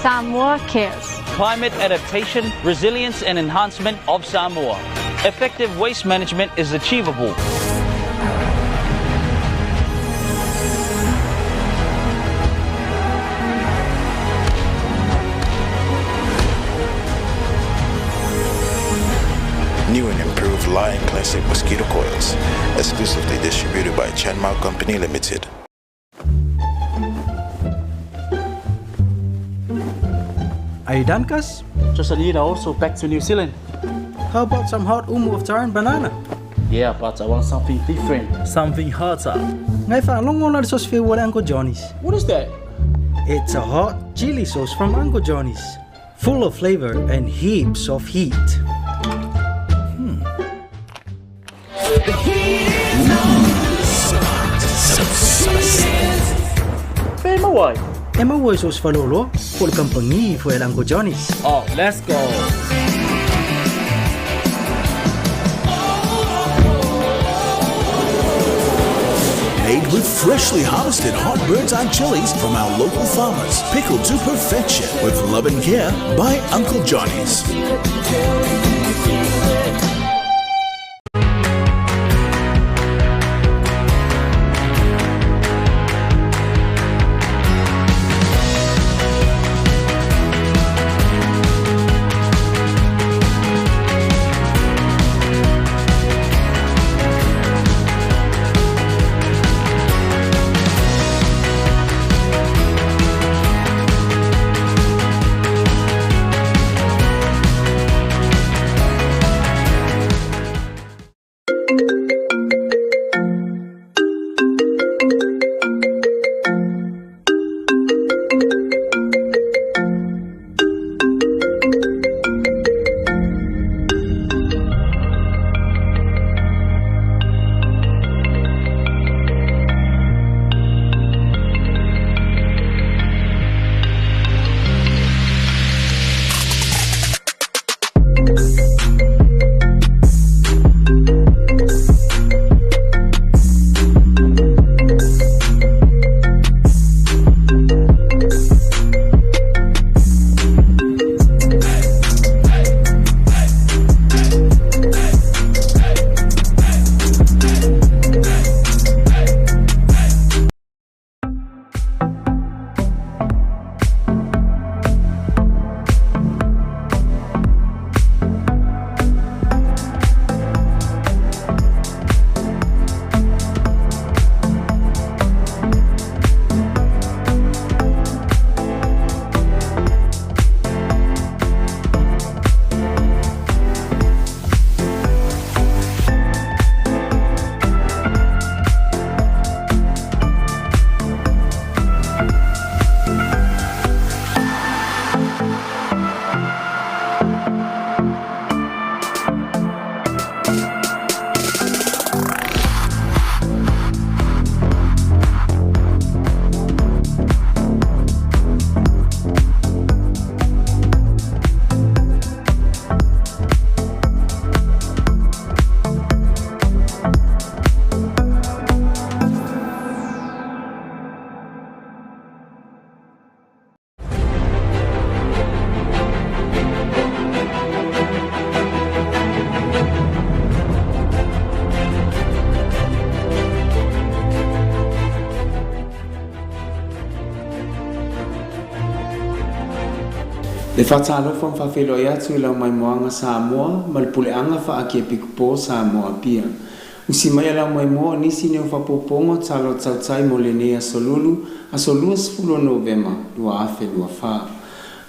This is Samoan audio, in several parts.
Samoa cares. Climate adaptation, resilience and enhancement of Samoa. Effective waste management is achievable. New and improved Lion Classic mosquito coils, exclusively distributed by Chenma Company Limited. Are you done, Cuz? Just a little, so back to New Zealand. How about some hot umu of taro and banana? Yeah, but I want something different. Something hotter. Ngai whaalongo na le sauce wale Uncle Johnny's. What is that? It's a hot chili sauce from Uncle Johnny's. Full of flavor and heaps of heat. Where am I? E maua i sauce whalolo, po le kampangi fo el Uncle Johnny's. Oh, let's go. Made with freshly harvested hot bird's eye chilies from our local farmers. Pickled to perfection with love and care by Uncle Johnny's. Le whātālofa mwhawheloi atu i lau maimoaga Samoa ma le puleaga faakiapikupo Samoa Apia. Usi mai a lau maimoa o nisi nei o faapopoga o tala o tautai mo lenei aso lulu, aso 20 o Novema 2024.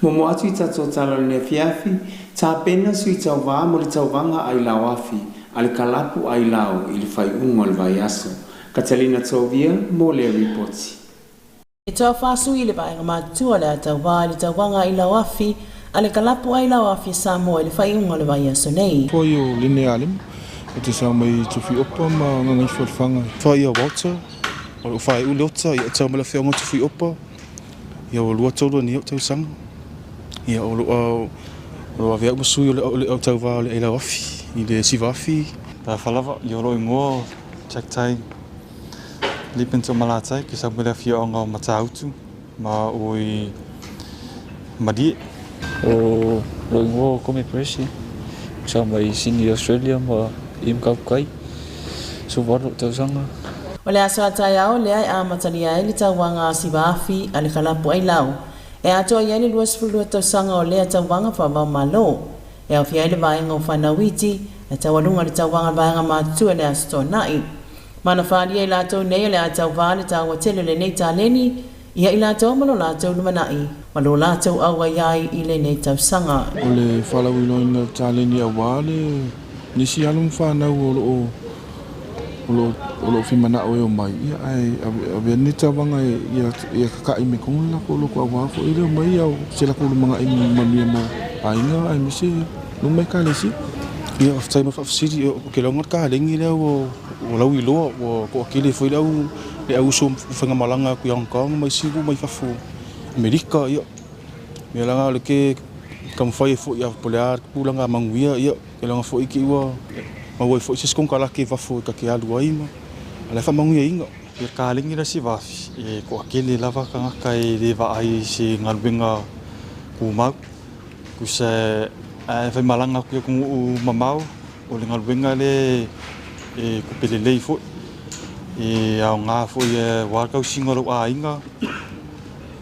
Momo atu i tatou tala o lenei afiafi, tapena sui tauvā mo le tauvaga ailao afi a le kalapu ailao i le faaiuga o le vaiaso. Catalina Tovia mo le ripoti. E tauwhāsui i le vaega matutua le atauvā i le tauvaga ailao afi a le kalapu ailao afi a Samoa i le faaiuga o le vaiaso nei. Foi o Lene Alem, o te sa mai tufi opa ma ngangai whalwhanga. Whai ia Walter, o le whai ule ota, ia tau mala whionga tufi opa, ia o lua tolu ni o tau sanga. Ia o lo avea masui o le au tau vā o le eila afi, i le siva afi. Ta whalawa, i o lo ingoa, Jack Tai, Lipin tō malatai, ki sa mula whionga o Matautu, ma o i Malie. O lou igoa o Kome Peresi, sa mai Sydney Australia ma i Mkaukai, 18 lou tausaga. O le aso a taeao lea e amatalia ai le tauaga a Sivaafi a le kalapu ailao, e atoa i ai le 22 tausaga o lea tauaga faava-o-Malo. E aofia ai le vaega o fanau iti, ae taualuga le tauaga a le vaega matutua i le Aso Toonai. Ma na faaalia i latou nei o le a tauvā le taua tele o lenei taleni ia i latou ma lo latou lumanai ma lo latou auai ai i lenei tausaga. O le faalauiloaina o le taleni auā le nisi alo ma fanau o loo o loo fimanao e omai, ia ae avea lenei tauvaga ia kaka'i mai totonu le latou loto auā foi le omai ia se latou lumanai manuia mo aiga aemaise nuu ma ekalesia. Ia faafetai mo le faafesili. Ou te iloa le taleni lea ua lauiloa, ua toatele foi le au uso faigamalaga atu i Hong Kong ma isi nuu mai fafo, Amerika. Ia mea la lena o lea e taumafai ai foi po o le a le tulaga manuia. Ia iloga foi te i ua maua ai foi se isi konekarate i fafo e ta te alu ai ma o la e faamanuiaina. Ia kalegi la Sivafi e toatele lava tagata e le vaai i se galuega tumau. Tusa ae faimalaga atu i atunuu mamao, o le galuega lea e tupe lelei foi, e aoga foi aua le tausiga o lou aiga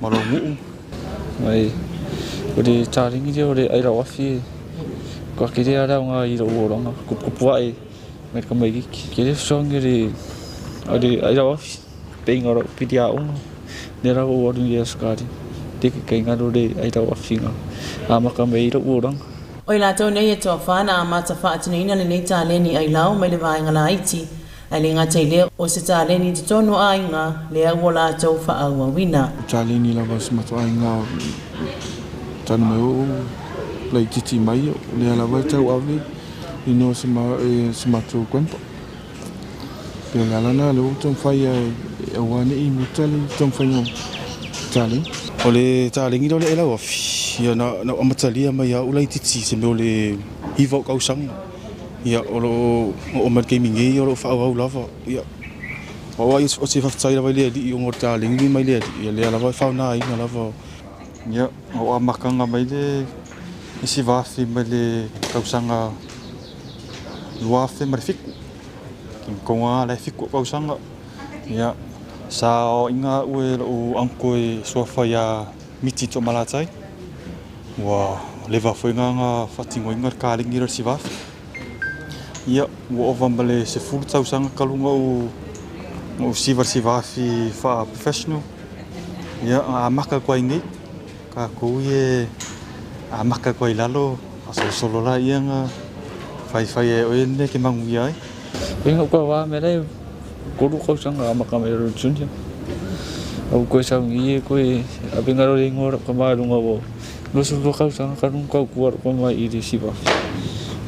ma lou nuu. Mai o le taleni lea o le ailao afi e toatele lava le aoga i lou olaga tuputupu ae mai le tamaitiiti. Tele fesoasoani a le ailao afi peiga o lau pili aoga lea la ua ou alu nei i Ausetalia le taitaina o le ailao afi na amata mai ai lou olaga. O i latou nei e toafa na amata faatinoina lenei taleni ailao mai le vaega laiti, ae le gata i lea o se taleni i totonu o aiga lea ua latou faaauauina. O taleni lava o si matou aiga talu mai o'u laitiiti mai, o lea lava e tauave ina o si matou grandpa. Pe o le ala lena lea ua taumafai e aua ne i muta le taumafaiga o taleni. O le taleni lea o le ailao afi, ia na ou amatalia mai lava o'u laitiiti i se mea o le 9 o'u tausaga. Ia o loo oo mai le taimi nei o loo faaauau lava. Ia o au ou te faafetai lava i le Alii ona o le taleni mai le Alii, ia lea lava e faaaogaina lava. Ia o amataga mai le Sivafi mai le tausaga 2007. Kini la e 7 tausaga. Ia sa aoaʻiga aʻu e loʻu uncle e suafa iā Miti Toomalatai. Ua leva foi na faatinoina le kalegi lea o le Sivafi. Ia ua ova ma le 10 tausaga talu ona ou siva le Sivafi faa-professional. Ia amata atu ai nei. Tatou ia amata atu ai i lalo, faasolosolo laia na faifai e oe le mea e te manuia ai. Ina ua wā me le 3 tausaga amata mai lo junior. Au koe saungi e koe apenga ro ingoa ka mai lunga o 22 tausaga ka lunga kau kua ro mai i le siva.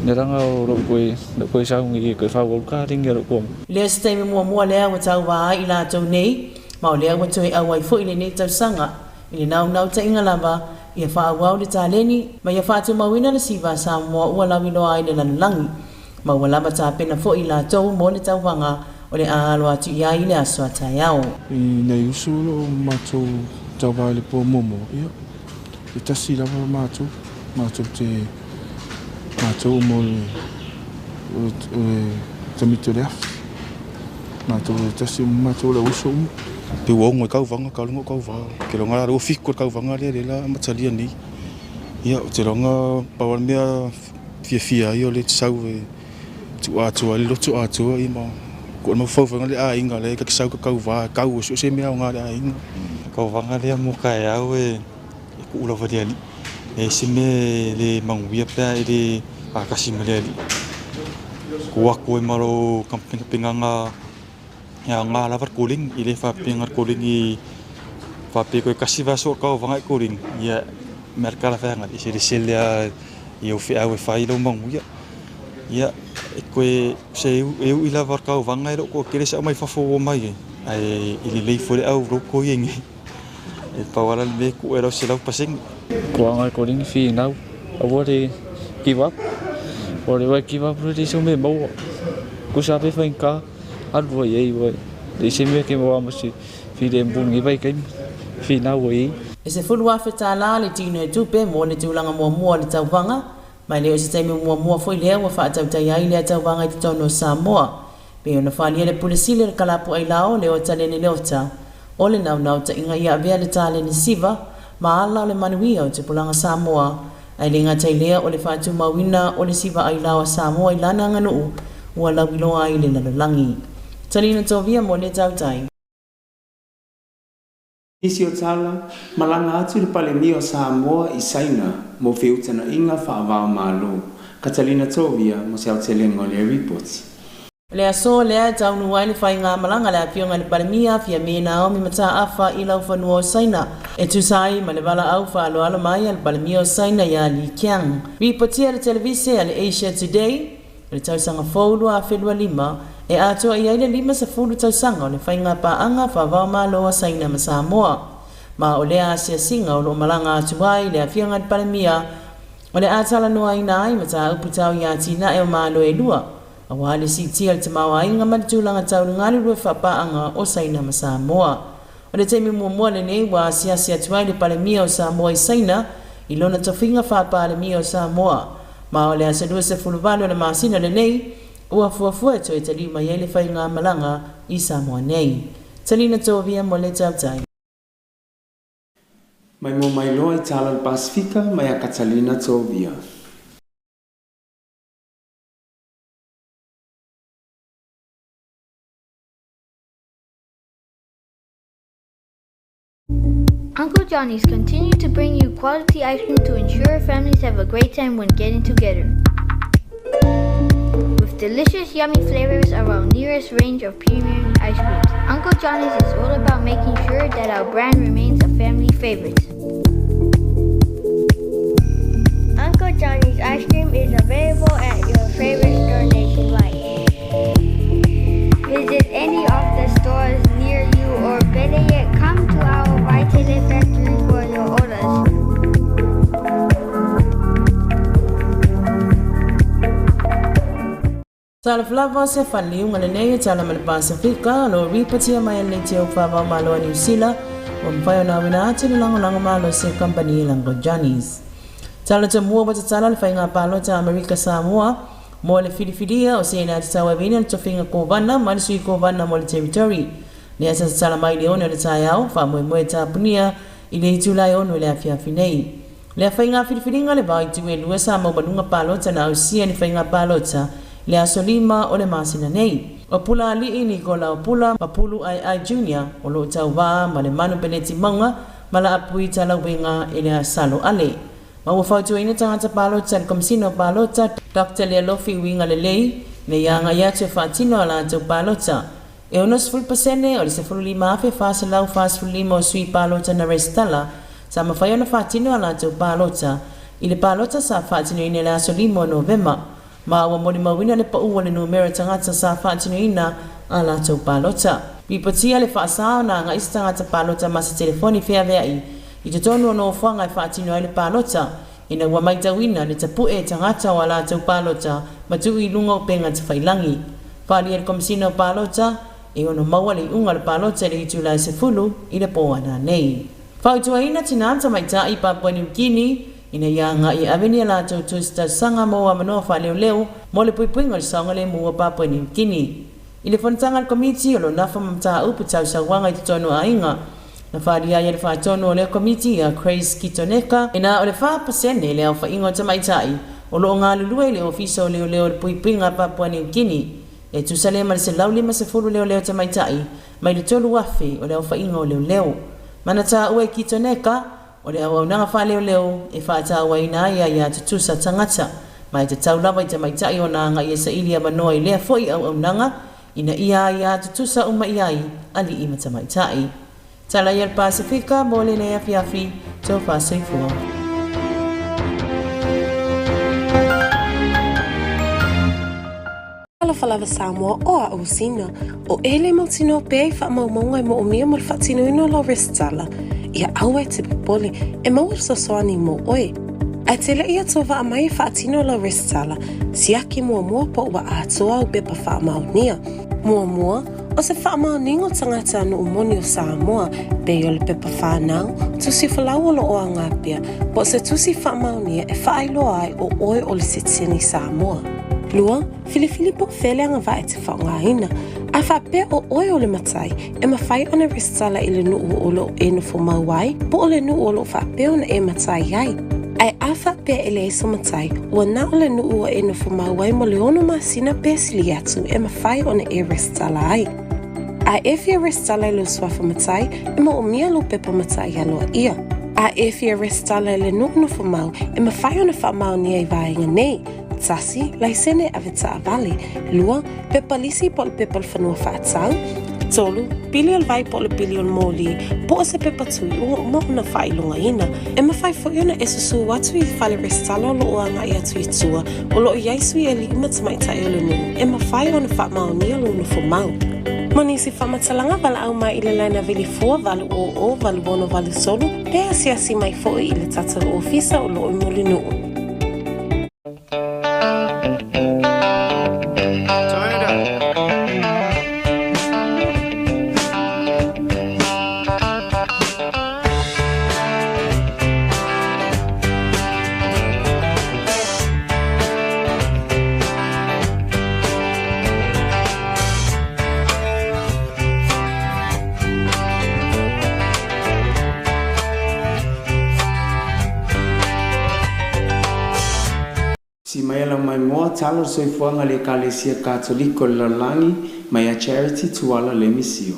Ne ranga o ro koe no koe saungi e koe whau ka ringa ro koe. Le se taimi muamua lea ua tauvā ai i latou nei, ma o lea ua toe auai foi i lenei tausaga. I le naunautaiga lava, ia faaauau le taleni, ma ia faatumauina le siva a Samoa ua lauiloa ai le lalolagi. Ma ua lava tapena foi i latou mo le tauvaga o le a alo atu i ai i le aso a taeao. I nai uso o loo matou tauvā i le po muamua, ia e tasi lava matou, matou te matou uma o le tamaiti o le afi. Matou e tasi uma matou o le uso uma. Pe ua ono i kauvaga talu ona ou tauvā. Ke loga la lea ua 7 le kauvaga lea lea la amatalia nei. Ia ou te iloga pau lava le mea fiafia ai o lea e te sau e tuuatoa ai le loto atoa, ia ma ko le mafaufau le aiga lea e ta te sau ta tauvā e tau e so o se mea aoga le aiga. Kauvaga lea mo taeao e ku'u lava i le Alii. E se mea e le manuia pe a e le faatasi ma le Alii. Tu atu ai ma lou tapenapenaga e aoga lava le koleni, e le faapea le koleni faapea toe tasi vaiaso o le kauvaga e koleni. Ia mea le talafeaga e selesele lava i au feau e fai lou manuia. Ia e toe se e ui lava o le kauvaga e le o toatele se aumai fafo ua omai ai, ae e lelei foi le au loko ia nei. E pau lava le mea e tuu e lau 100%. Kuaga e koleni finau, aua le give up. O le wai give up le se me maua. Ku sa pe whainga alu ai ai wai. Le se mea ke maua ma se fi le mbungi vai kai finau ai. E $10,000 le tino e tupe mo le tulaga muamua o le tauvaga, ma e le o se taimi muamua foi lea ua faatautai ai lea tauvaga i totonu o Samoa. Pei ona faaalia e le Pule Sili o le Kalapu Ailao, Leota Lene Leota, o le naunautaiga ia avea le taleni siva ma ala o le manuia o tupulaga Samoa, ae le gata i lea o le faatumauina o le siva ailao a Samoa i lana aganuu ua lauiloa ai i le lalolagi. Talina Tovia mo le Tautai. Nisi o tala, malaga atu le Palemia o Samoa i Saina mo feutagaiga faava-o-Malo. Catalina Tovia mo se aotelega o lea ripoti. O le aso lea e taunuu ai le faigamalaga a le Afioga i le Palemia Fiame Naomi Mataafa i laufanua o Saina e tusa ai ma le valaau faaaloalo mai a le Palemia o Saina ia Li Qiang. Ripotia e le televise a le Asia Today, O le tausaga fou 2025, e atoa i ai le 50 tausaga o le faiga paaga faava-o-Malo a Saina ma Samoa. Ma o lea asiasiga o lo o malaga atu ai le Afioga i le Palemia, o le a talanoaina ai mataupu tau i atinae o Malo e lua, aua le siitia o le tamaoaiga ma le tulaga tau le galulue faapaaga o Saina ma Samoa. O le taimi muamua lenei ua asiasi atu ai le Palemia o Samoa i Saina i lona tofiga faa-Palemia o Samoa, ma o le aso 28 o le masina lenei ua fuafua e toe taliu mai ai le faigamalaga i Samoa nei. Talina Tovia mo le Tautai. Mai mo mailoa i tala o le Pasefika mai a Catalina Tovia. Uncle Johnny's continue to bring you quality ice cream to ensure families have a great time when getting together. With delicious, yummy flavors of our nearest range of premium ice creams, Uncle Johnny's is all about making sure that our brand remains a family favorite. Uncle Johnny's ice cream is available at your favorite store nationwide. Visit any of the stores near you or better yet, come to our Vaitele factory for your orders. Talofa lava se faaliuga lenei e tala ma le Pasefika o lo o ripotia mai e le Leitio Faava-o-Malo a Niu Sila ua mafai ona auina atu le lagolago malosi a kamupani i Uncle Johnny's. Tala tomua ua tatala le faiga palota a Amerika Samoa Mo le filifilia o se na tatauaveina le tofiga kovana ma le sui kovana mo le territory. Lea sa tatala mai i le 6 o le taeao, faamoemoe tapunia i le itula e 6 i le afiafi nei. Lea faiga filifiliga le va o itu e lua sa maualuga palota na ausia i le faiga palota i le aso 5 o le masina nei. O Pula Alii Nikola o Pula ma Pulu Aeae Junior o lo o tauva ma le Manu Peleti Mauga ma Laapui Talauega Eleasalo Ale. Ma ua fautuaina tagata palota i le Komesina o Palota, Doctor Lealofi Uiga Lelei, ina ia agai atu e faatino a latou palota. E 60% o le 15,445 o sui palota na resitala sa mafai ona faatino a latou palota i le palota sa faatinoina i le aso 5 o Novema, ma ua molimauina le pau o le numera tagata sa faatinoina a latou palota. Ripotia le faasa ona agai se tagata palota ma se telefoni feaveai i totonu o nofoaga e faatino ai le palota, ina ua maitauina le tapue e tagata o a latou palota ma tuu i luga o upega tafailangi. Faaalia e le Komesina o Palota e ono maua le iuga o le palota i le itula e 10 i le po ana nei. Fautuaina tinā tamaitai i Papua New Guinea ina ia agai e ave ni a latou tusi tausaga mo avanoa faaleoleo mo le puipuiga o le saogalemu o Papua New Guinea. I le fonotaga a le Komiti o lo nafa ma mataupu tau sauaga i totonu o aiga, na faaalia ai e le faatonu o lea Komiti ia Grace Kitoneka, e na o le 4% le aofaiga o tamaitai o lo o galulue i le Ofisa o Leoleo o le Puipuiga a Papua New Guinea, e tusa lea ma le 150 leoleo tamaitai mai le 3,000 o le aofaiga o leoleo. Ma na taua e Kitoneka, O le auaunaga faaleoleo e faatauaina ai aia tutusa tagata, ma e tatau lava i tamaitai ona agai e saili avanoa i lea foi auaunaga ina ia aia tutusa uma i ai alii ma tamaitai. Tala ia le Pasefika mo lenei afiafi, tofa soifua. Talofa lava Samoa, o a'u Sina. O e le mautinoa pea i faamaumauga e moomia mo le faatinoina o lau resitala, ia aua e te popole, e maua le fesoasoani mo oe. Ae te leʻi atu vaa mai e faatino lau resitala, siaki muamua po ua atoa au pepa faamaonia. Muamua, O se faamaoniga o tagata nuu moni o Samoa, pei o le pepa fanau, tusi folau o loo aoga pea, po o se tusi faamaonia e faailoa ai o oe o le sitiseni Samoa. 2, Filifili po o fea le agavaa e te faaaogaina. A faapea o oe o le matai, e mafai ona resitala i le nuu o lo o e nofomau ai, po o le nuu o lo o faapea ona e matai ai. Ae a faapea e leai sou matai, ua na o le nuu ua e nofomau ai mo le 6 masina pe sili atu e mafai ona e resitala ai. A e fia resitala i lou suafa matai, e moomia lou pepa matai aloaia. A e fia resitala i le nuu nofomau, e mafai ona faamaonia i vaega nei, 1, laisene avetaavale, 2, pepa lisi po o le pepa o le fanua faatau, 3, pili o le vai po o le pili o le moli, po o se pepa tui ua uma ona faailogaina. E mafai foi ona e susū atu i fale resitala o lo o agai atu i tua, o lo o i ai sui alii ma tamaitai o le nuu e mafai ona faamaonia lou nofomau. Mo nisi faamatalaga, valaau mai i le laina vilifua 800 8683 pe asiasi mai foi i le tatou ofisa o lo o i Mulinuu. Si mai ala mai moa talo le soifuaga a le Ekalesia Katoliko o le Lalolagi mai ia Charity Tuala le Misio.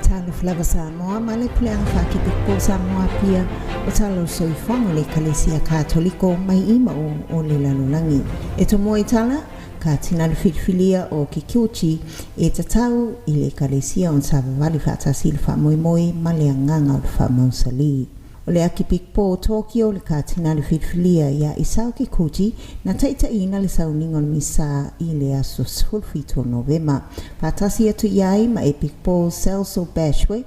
Talofa lava Samoa ma le puleaga faakipikpo Samoa Apia o tala o le soifuaga o le Ekalesia Katoliko mai i ma o o le lalolagi. E tomoa i tala, ka tina le filifilia o Kikuchi e tatau i le Ekalesia ona savavali faatasi i le faamoemoe ma le agaga o le faamausali. O le Akipikpo o Tokyo le katina le filifilia iā Isao Kikuchi na taitaiina le sauniga o le Misa i le aso 17 o Novema. Faatasi atu i ai ma Epikpo Celso Bashwe,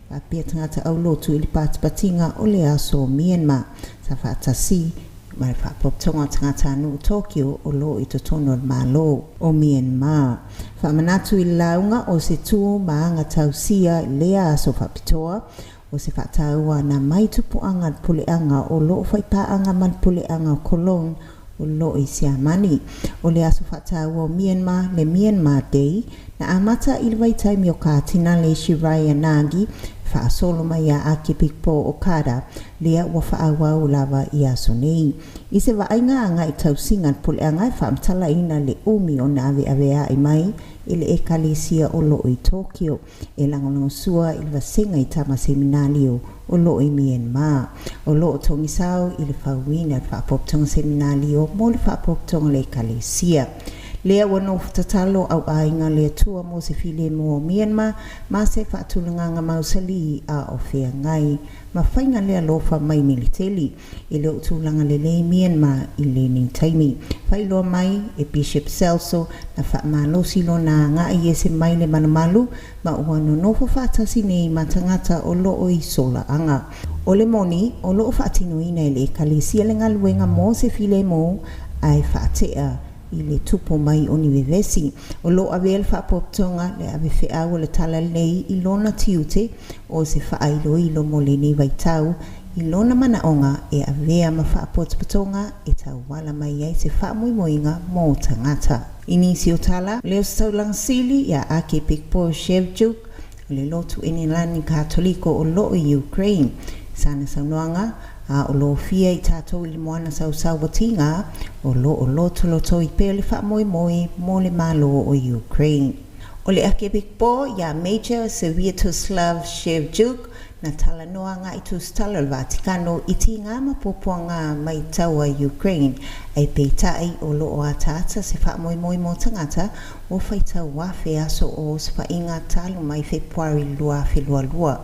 faapea tagata aulotu i le patipatiga o le aso o Myanmar sa faatasi ma le Faapotopotoga o Tagatanuu Tokyo o lo o i totonu o le Malo o Myanmar. Faamanatu i le lauga o se tū ma aga tausia i lea aso faapitoa o se faataua na mai tupuaga le puleaga o lo o faipaaga ma le puleaga o Cologne o lo o i Siamani. O le aso faataua o Myanmar, le Myanmar Day, na amata i le vaitaimi o Katinale Shiraya Nagi faasolo mai iā Akipikpo Okada, lea ua faaauau lava i aso nei. I se vaaiga agai tausiga le puleaga e faamatalaina le umi o na aveavea'i mai i le Ekalesia o loo i Tokyo, e lagolagosua i le vasega i tama seminalio o loo i Myanmar. O loo togisao i le fauina le Faapotopotoga Seminalio mo le Faapotopotoga o le Ekalesia. Lea ua nofo tatalo au aiga le Atua mo se filemu o Myanmar ma se faatulagaga mausali a o feagai ma faiga le alofa mai militeli e le o tulaga lelei Myanmar i lenei taimi. Faailoa mai e Bishop Celso na faamalosi lona agai ese mai le malumalu ma ua nonofo faatasi nei ma tagata o loo i solaaga. O le moni o loo faatinoina e le Ekalesia le galuega mo se filemu ae faatea i le tupu mai o ni vevesi. O lo avea le faapotopotoga le ave feau o le tala lenei i lona tiute o se faailoilo mo lenei vaitau i lona manaoga e avea ma faapotopotoga e tauala mai ai se faamoemoega mo tagata. I nisi o tala, o le Ositaulaga Sili ia Akepikpo Shevchuk o le lotu Enelani Katoliko o loo i Ukraine. Sana saunoaga, a o lofia i tatou i le moana sausau ua tiga, o lo o lotolotoi pea le faamoemoe mo le Malo o Ukraine. O le Akepikpo iā Major Sviatoslav Shevchuk na talanoa agai tusitala o le Vatikano i tiga ma puapuaga mai taua Ukraine, ae peitai o lo o ataata se faamoemoe mo tagata ua faitau afe aso o osofaiga talu mai Fepuari 2022.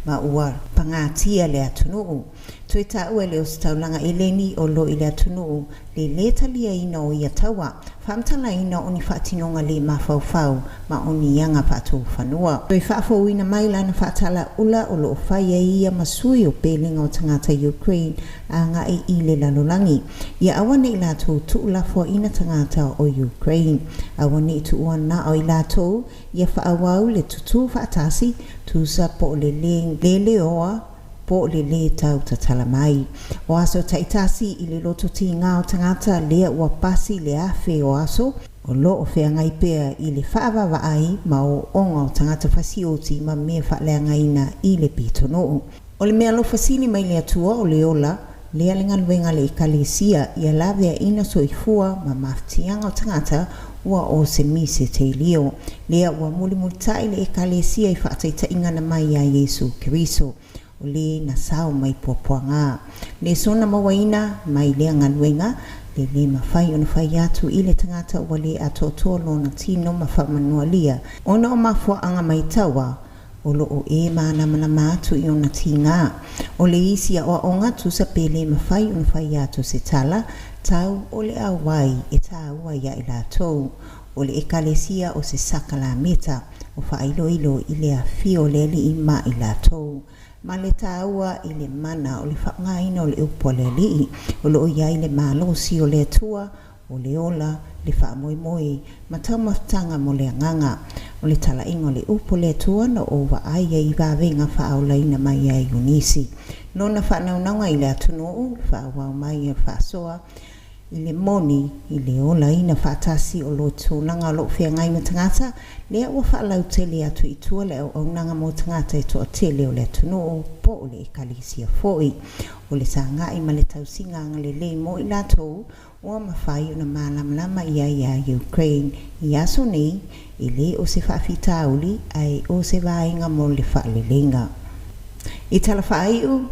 ma ua pagatia le atunuu. Toe taua e le Ositaulaga Eleni o lo o i le atunuu le lē taliaina o ia taua, faamatalaina o ni faatinoga lē mafaufau ma o ni aga faatoufanua. Toe faafouina mai lana faatalaula o lo o fai ai ia ma sui o pelega o tagata Ukraine agai i le lalolagi, ia aua nei latou tuulafoaina tagata o Ukraine. Aua nei tuua na o i latou, ia faaauau le tutū faatasi, tusa po o le leleoa po o le lē tau tatala mai. O aso taitasi i le loto tigā o tagata lea ua pasi le 1,000 o aso, o lo o feagai pea i le faavaavaai ma ooooga o tagata fasioti ma mea faaleagaina i le pitonuu. O le meaalofa sili mai le Atua o le ola, lea le galuega a le Ekalesia ia laveaina soifua ma mafatiaga o tagata ua o se misetelio. Lea ua mulimulitaʻi le Ekalesia i faataitaiga na mai iā Iesu Keriso, o lē na sao mai puapuagā. Le sona mauaina mai lea galuega, le lē mafai ona fai atu i le tagata ua lē atoatoa lona tino ma faamanualia ona o mafuaaga mai taua, o lo o e mālamalama atu i ona tigā. O le isi aoaoga tusa pe lē mafai ona fai atu se tala, tau o le auai e tāua iā i latou. O le Ekalesia o se sakalameta o faailoilo i le afio o le Alii ma i latou, ma le tāua i le mana o le faaaogaina o le upu a le Alii, o lo o i ai le malosi o le Atua, o le ola, le faamoemoe, ma taumafataga mo le agaga. O le talaiga o le upu a le Atua na ou vaai ai i vavega faaolaina mai ai o nisi. Lona faanaunauga i le atunuu, le faaauau mai o le faasoa, i le moni, i le olaina faatasi o lo tulaga o lo o feagai ma tagata, lea ua faalautele atu i tua le auaunaga mo tagata e toatele o le atunuu po o le ekalesia foi. O le sagai ma le tausiga agalelei mo i latou ua mafai ona malamalama i ai iā Ukraine i aso nei, e lē o se faafitauli ae o se vaega mo le faaleleiga. I tala faaiu,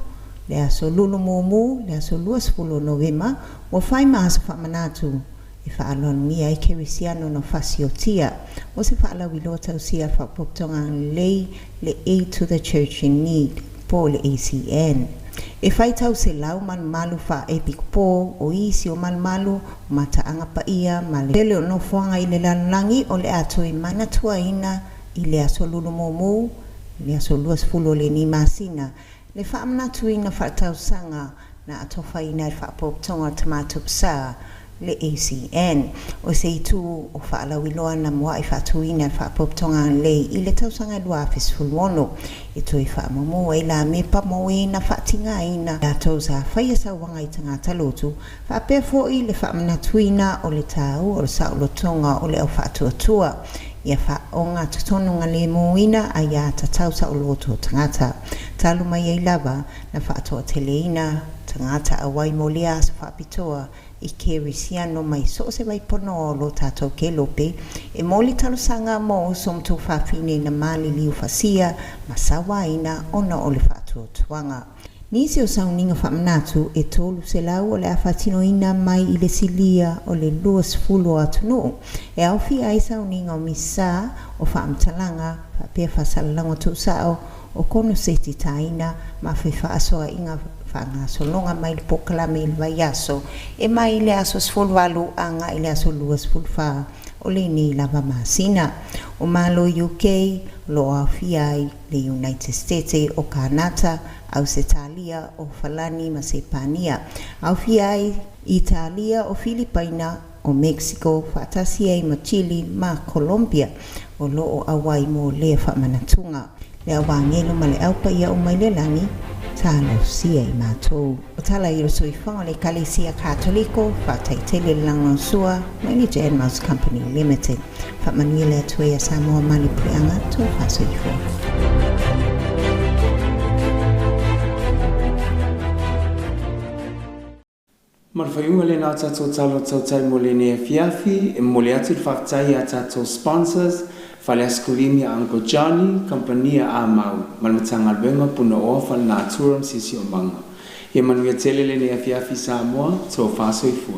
le aso Lulu mumu, le aso 20 o Novema, ua fai ma aso faamanatu e faaaloalogia ai kerisiano na fasiotia. O se faalauiloa tausia a le Faalapotopotoga Agalelei, le Aid to the Church in Need, po o le ACN. E faitau selau malumalu faaepikopo o isi o malumalu o mataaga paia ma le tele o nofoaga i le lalolagi o le a toe manatuaina i le aso Lulu mumu, le aso 20 o lenei masina, le faamanatuina faaletausaga na atofaina e le Faalapotopotoga o le Tama Tupusa, le ACN. O se itu o faalauiloa na mua'i faatuina e le Faalapotopotoga Agalelei i le tausaga 2016 e toe faamumu ai la mepa mo e na faatigaina latou sa faia sauaga i tagata lotu, faapea fo'i le faamanatuina o le tāua o le saolotoga o le au faatuatua ia faaoga totonu galemuina aiā tatau saoloto o tagata. Talu mai ai lava na faatoateleina tagata auai mo lea aso faapitoa i kerisiano mai so o se vaiponoa o lo tatou kelope e moli talosaga mo uso ma tuafafine na maliliu fasia ma sauaina ona o le faatuatuaga. Nisi o sauniga faamanatu e 300 o le a faatinoina mai i le silia o le 20 o atunuu, e aofia ai sauniga o misa, o faamatalaga, faapea faasalalauga tuusao, o konoseti taina ma fefaasoaaiga faagasologa mai le polokalame i le vaiaso e mai le aso 18 agai i le aso 24 o lenei lava masina. O Malo UK o lo o aofia ai le United States, o Kanata, Ausetalia, o Falani ma Sepania. Aofia ai Italia, o Filipaina, o Mexico, faatasi ai ma Chile ma Colombia o lo o auai mo lea faamanatuga. Le au agelo ma le au paia uma i le lagi, talosia i matou. O tala ia o le soifuaga o le Ekalesia Katoliko, faafetai tele le lagolagosua mai le Jan Mouse Company Limited. Faamanuia le Atua ia Samoa ma le puleaga, tofa soifua. Ma le faaiuga lena o tatou tala o tautai mo lenei afiafi, e momoli atu le faafetai i a tatou sponsors, Fale Asikolimi a Uncle Johnny, Kamupani a Amau, ma le Matagaluega o Punaoa Faalenatura ma Siosiomaga. Ia manuia tele lenei afiafi Samoa, tofa soifua.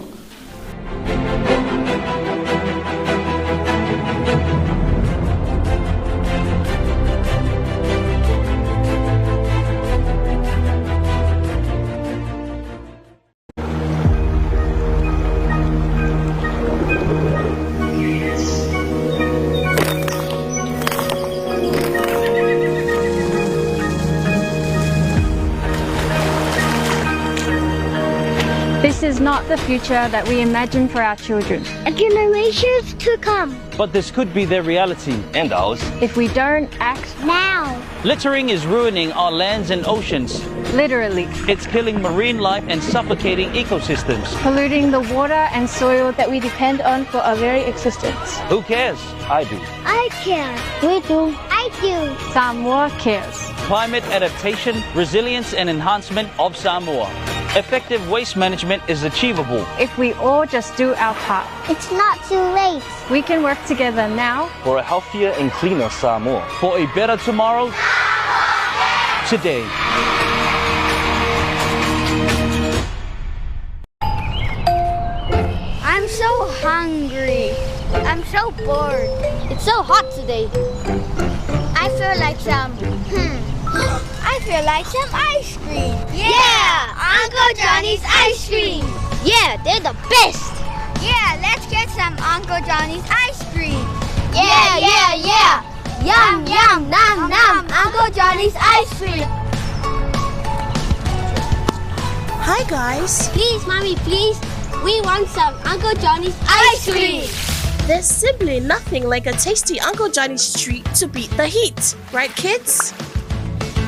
This is not the future that we imagine for our children. And generations to come. But this could be their reality. And ours. If we don't act now. Littering is ruining our lands and oceans. Literally. It's killing marine life and suffocating ecosystems. Polluting the water and soil that we depend on for our very existence. Who cares? I do. I care. We do. I do. Samoa cares. Climate adaptation, resilience and enhancement of Samoa. Effective waste management is achievable. If we all just do our part. It's not too late. We can work together now. For a healthier and cleaner Samoa. For a better tomorrow. Today. I'm so hungry. I'm so bored. It's so hot today. I feel like some... I feel like some ice cream. Yeah! Uncle Johnny's ice cream! Yeah, they're the best! Yeah, let's get some Uncle Johnny's ice cream! Yeah, yeah, yeah! Yum, yum, nom, nom! Uncle Johnny's ice cream! Hi, guys! Please, Mommy, please! We want some Uncle Johnny's ice cream! There's simply nothing like a tasty Uncle Johnny's treat to beat the heat. Right, kids?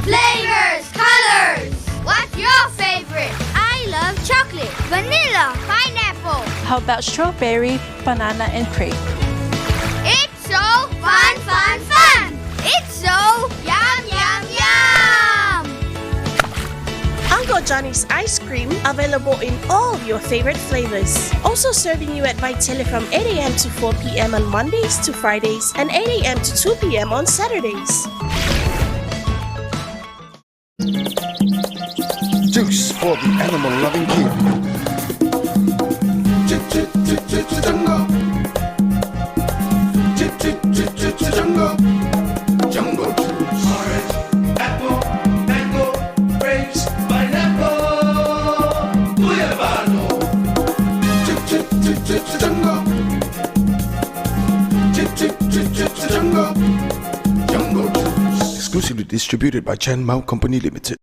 Flavors, colors! What's your favorite? I love chocolate, vanilla, pineapple. How about strawberry, banana, and grape? It's so fun, fun, fun! It's so yum, yum, yum! Uncle Johnny's ice cream, available in all your favorite flavors. Also serving you at Vaitele from 8 a.m. to 4 p.m. on Mondays to Fridays and 8 a.m. to 2 p.m. on Saturdays. Juice for the animal-loving kid. Jungle. Jungle. Jungle juice. Orange, apple, mango, grapes, pineapple, guayabano. Jungle. Jungle. Jungle juice. Exclusively distributed by Chan Mao Company Limited.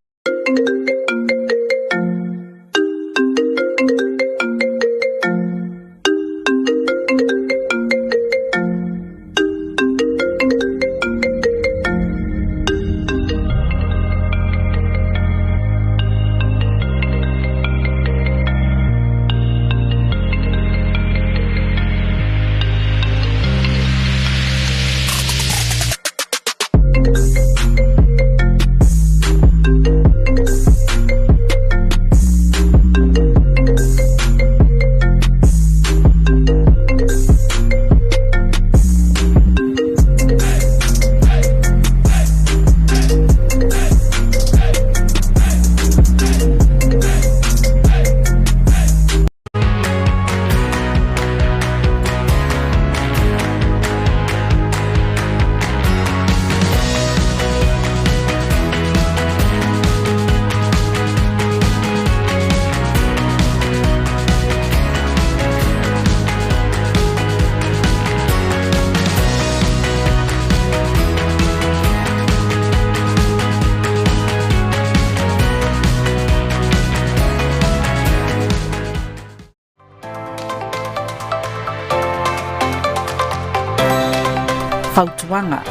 Fautuaga.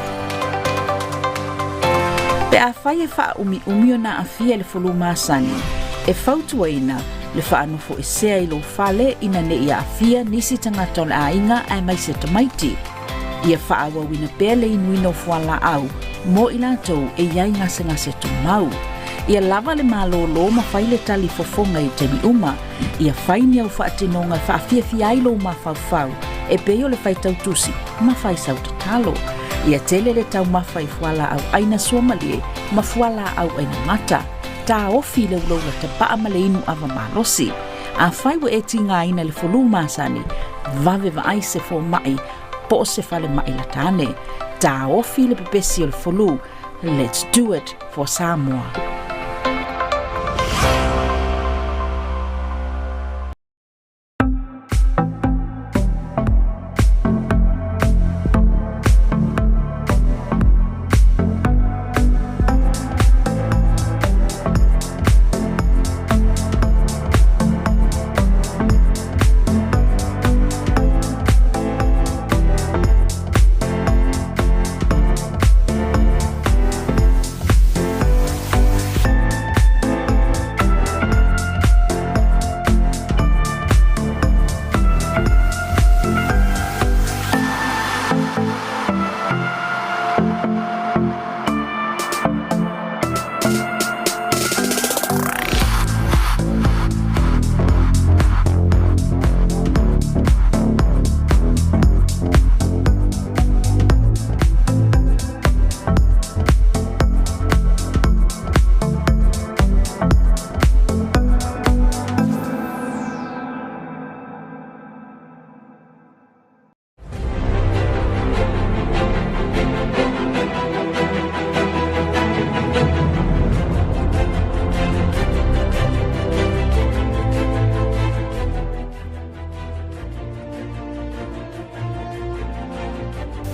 Pe afai e faaumiumi ona aafia i le folū masani, e fautuaina le faanofoesea i lou fale ina nei aafia nisi tagata o le aiga aemaise tamaiti. Ia faaauauina pea le inuina o fualaau mo i latou e i ai gasegase tumau. Ia lava le malōlō ma fai le tali fofoga i taimi uma. Ia fai ni au faatinoga e faafiafia ai lou mafaufau e pei o le faitau tusi ma fai sau tatalo. Ia tele le taumafa i fualaau aina suamalie ma fualaau aina mata. Taofi le uloula tapaa ma le inu ava malosi. Afai ua e tigaina i le folū masani, vave vaai se fomai po o se falemai lata ane. Taofi le pepesi o le folū. Let's do it for Samoa.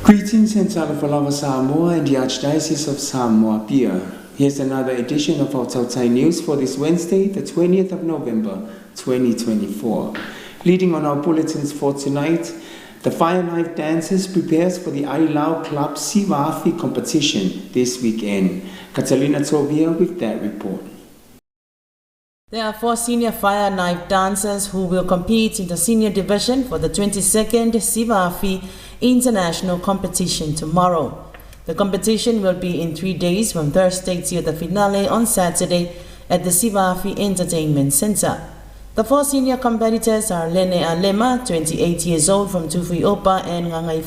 Greetings and Talofa Samoa and the Archdiocese of Samoa Apia. Here's another edition of our Tautai News for this Wednesday, the 20th of November, 2024. Leading on our bulletins for tonight, the Fire Knife Dancers prepares for the Ailao Club Sivafi competition this weekend. Catalina Tovia with that report. There are 4 senior fire knife dancers who will compete in the senior division for the 22nd Sivafi International Competition tomorrow. The competition will be in 3 days from Thursday till the finale on Saturday at the Sivafi Entertainment Center. The 4 senior competitors are Lene Alema, 28 years old from Tufuiopa and Ngangai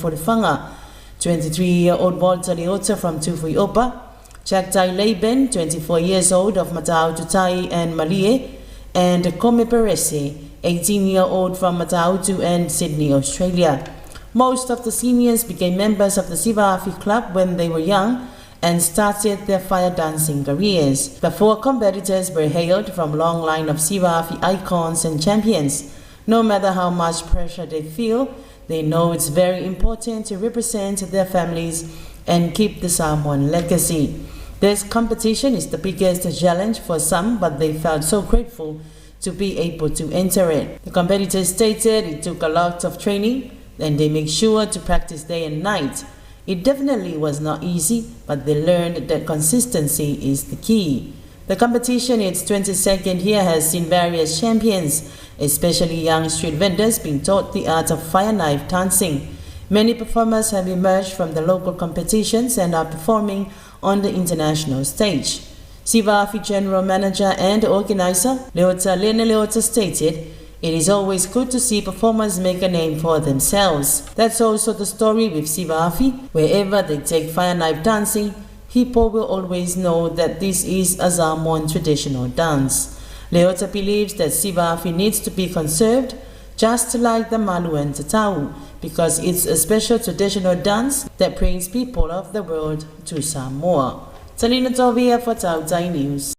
23-year-old Walter Leota from Tufuiopa, Jack Tai Laben, 24 years old of Matau Tutai and Malie, and Kome Perese, 18-year-old from Matautu and Sydney, Australia. Most of the seniors became members of the Sivafi Club when they were young and started their fire dancing careers. The 4 competitors were hailed from a long line of Sivafi icons and champions. No matter how much pressure they feel, they know it's very important to represent their families and keep the Samoan legacy. This competition is the biggest challenge for some, but they felt so grateful to be able to enter it. The competitors stated it took a lot of training and they make sure to practice day and night. It definitely was not easy, but they learned that consistency is the key. The competition, its 22nd year, has seen various champions, especially young street vendors, being taught the art of fire knife dancing. Many performers have emerged from the local competitions and are performing on the international stage. Sivafi General Manager and Organizer Leota Lene Leota stated, "It is always good to see performers make a name for themselves." That's also the story with Sivafi. Wherever they take fire knife dancing, people will always know that this is a Samoan traditional dance. Leota believes that Sivafi needs to be conserved, just like the Malu and Tatau, because it's a special traditional dance that brings people of the world to Samoa. Talina Tovia for Tautai News.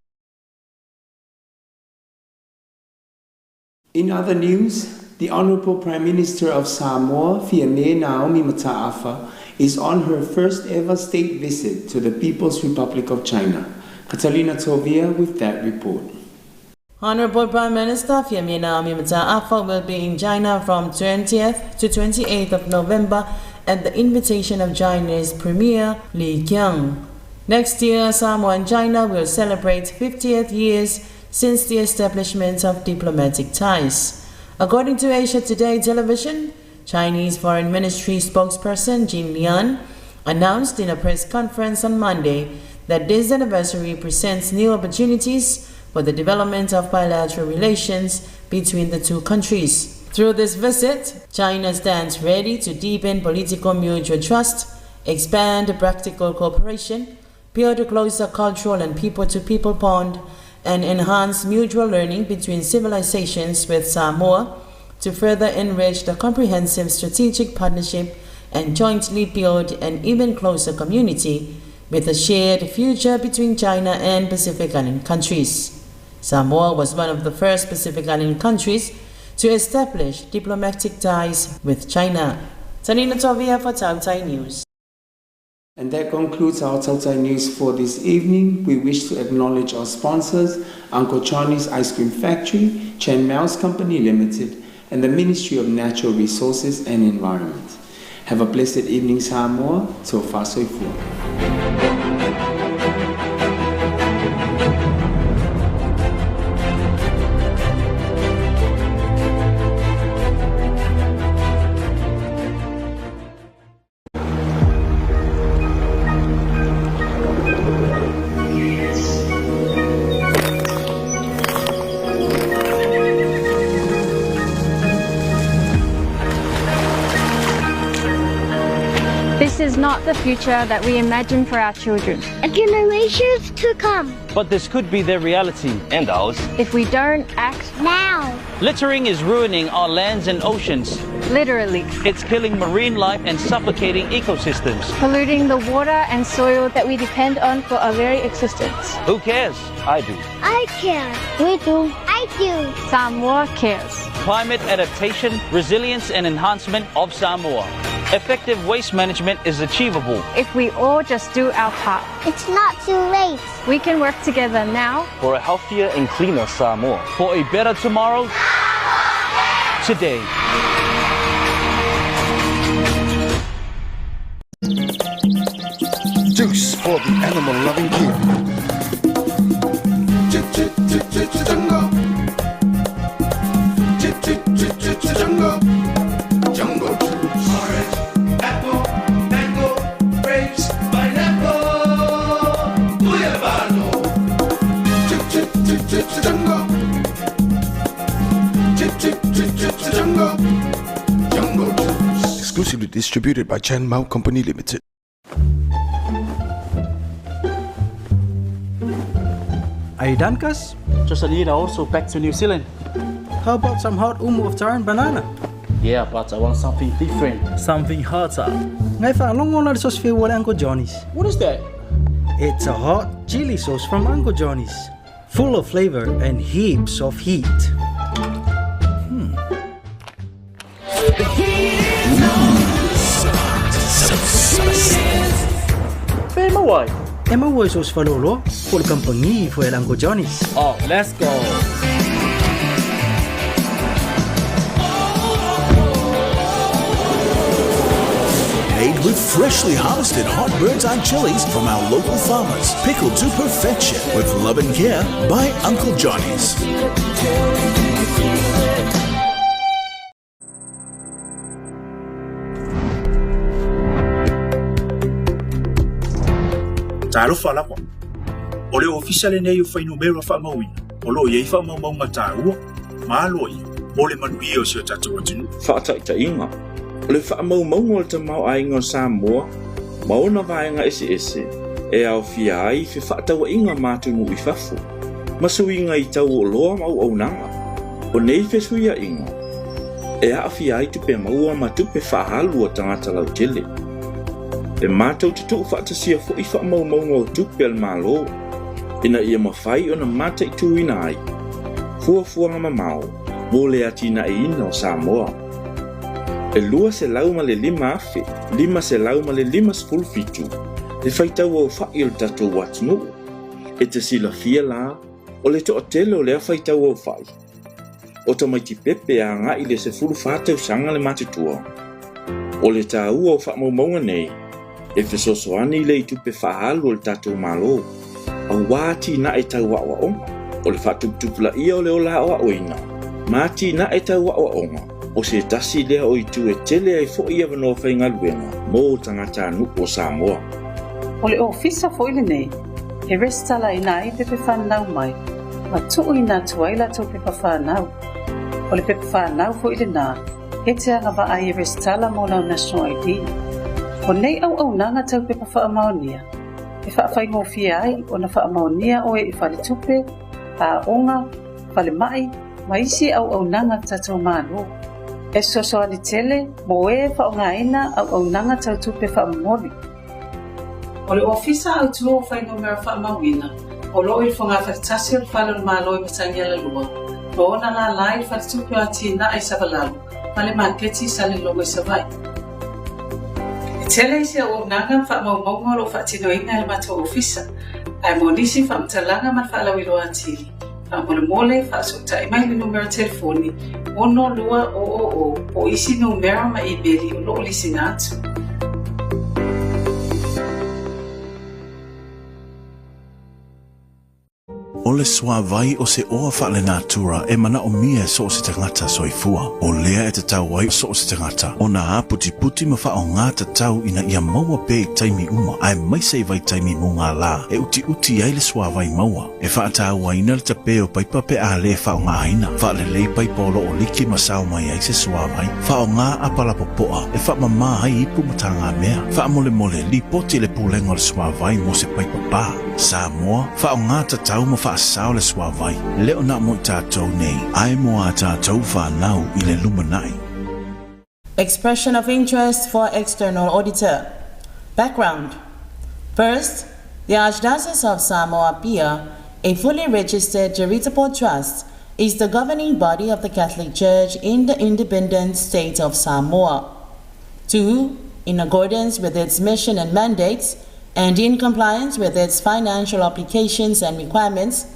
In other news, the Honourable Prime Minister of Samoa, Fiame Naomi Mata'afa, is on her first ever state visit to the People's Republic of China. Catalina Tovia with that report. Honourable Prime Minister Fiame Naomi Mata'afa will be in China from 20th to 28th of November at the invitation of China's Premier Li Qiang. Next year, Samoa and China will celebrate 50th years since the establishment of diplomatic ties. According to Asia Today television, Chinese Foreign Ministry spokesperson Jin Lian announced in a press conference on Monday that this anniversary presents new opportunities for the development of bilateral relations between the two countries. Through this visit, China stands ready to deepen political mutual trust, expand practical cooperation, build a closer cultural and people-to-people bond, and enhance mutual learning between civilizations with Samoa to further enrich the comprehensive strategic partnership and jointly build an even closer community with a shared future between China and Pacific Island countries. Samoa was one of the first Pacific Island countries to establish diplomatic ties with China. Tanina Tovia for Tautai News. And that concludes our Tautai News for this evening. We wish to acknowledge our sponsors, Uncle Johnny's Ice Cream Factory, Chen Mouse Company Limited, and the Ministry of Natural Resources and Environment. Have a blessed evening, Samoa. Tofa soifua. This is not the future that we imagine for our children. And generations to come. But this could be their reality. And ours. If we don't act now. Littering is ruining our lands and oceans. Literally. It's killing marine life and suffocating ecosystems. Polluting the water and soil that we depend on for our very existence. Who cares? I do. I care. We do. I do. Samoa cares. Climate adaptation, resilience and enhancement of Samoa. Effective waste management is achievable. If we all just do our part. It's not too late. We can work together now. For a healthier and cleaner Samoa. For a better tomorrow. Today. Juice for the animal loving king. Jungle. Jungle juice. Orange, apple, mango, grapes, pineapple. Guyabano. Jungle. Jungle. Jungle juice. Exclusively distributed by Chan Mao Company Limited. Are you done, Cuz? Just Anita also back to New Zealand. How about some hot umu of taro and banana? Yeah, but I want something different. Something hotter. Ngai whaalongo na le sauce whiu o le Uncle Johnny's. What is that? It's a hot chili sauce from Uncle Johnny's. Full of flavor and heaps of heat. Fe maua ai. E maua i so o se faleoloa po o le kamupani foi a le Uncle Johnny's. Oh, let's go! Made with freshly harvested hot bird's eye chilies from our local farmers. Pickled to perfection with love and care by Uncle Johnny's. Talofa lava. O le ofisa lenei o fuainumera faamauina, o lo o i ai faamaumauga taua ma aloaia mo le manuia o si o tatou atunuu. Faataitaiga, o le faamaumauga o le tamaoaiga o Samoa ma ona vaega eseese e aofia ai fefaatauaiga ma atunuu i fafo, ma suiga i tau o oloa ma auaunaga. O nei fesuiaiga, e aafia ai tupe maua ma tupe faaalu a tagata lautele. E matou te tuufaatasia foi faamaumauga o tupe a le Malo, ina ia mafai ona mataituina ai fuafuaga mamao mo le atinaeina o Samoa. E 205,557 le faitau aofa'i o le tatou atunuu. E te silafia la, o le toatele o lea faitau aofa'i, o tamaiti pepe agai i le 14 tausaga le matutua. O le taua o faamaumauga nei, e fesoasoani i le tupe faaalu a le tatou Malo, auā atinae tau aoaoga, o le faatuputupulaia o le ola aoaoina, ma atinae tau aoaoga, o se tasi lea o itu e tele ai fo'i avanoa faigaluega mo tagatanuu o Samoa. O le ofisa foi lenei, e resitalaina ai pepa fanau mai, ma tuuina atu ai latou pepa fanau. O le pepa fanau foi lenā, e te agavaa ai e resitala mo lau National ID. O nei auaunaga tau pepa faamaonia, e faafaigofie ai ona faamaonia oe i faletupe, aoga, falemai, ma isi auaunaga tatou Malo. E fesoasoani tele mo e faaaogaina auaunaga tau tupe faamomoli. O le Ofisa Autū o Fuainumera Faamauina, o lo o i le fogafale tasi o le Fale o le Malo i Matagialalua, ma ona lālā i le Faletupe o Atinae i Savalalo ma le Maketi i Salelogo i Savaii. E tele isi auaunaga ma faamaumauga o lo o faatinoina e le matou ofisa, ae mo nisi faamatalaga ma le faalauiloa atili, faamolemole faasootai mai i le numera telefoni 6200 po o isi numera ma imeli o lo o lisiina atu. O le suāwai o se oa faalenatura e manaʻomia e so o se tagata soifua. O lea e tatau ai so o se tagata ona aputiputi ma faaaogā tatau ina ia maua pea i taimi uma aemaise i vaitaimi mugālā e utiuti ai le suāwai maua. E faatauaina le tapē o paipa pe a lē faaaogāina. Faalelei paipa o loo liki ma sao mai ai se suāwai. Faaaogā apa lapopoa e faamamā ai ipu ma tagamea. Faamolemole, lipoti i le Pulega o le Suāwai mo se paipa pā. Samoa, faaaogā tatau ma faasao le suāwai, le o na mo i tātou nei, ae mo a tātou whānau i le lumanaʻi. Expression of interest for external auditor. Background. First, the Archdiocese of Samoa Apia, a fully registered charitable trust, is the governing body of the Catholic Church in the independent state of Samoa. 2. In accordance with its mission and mandates, and in compliance with its financial obligations and requirements,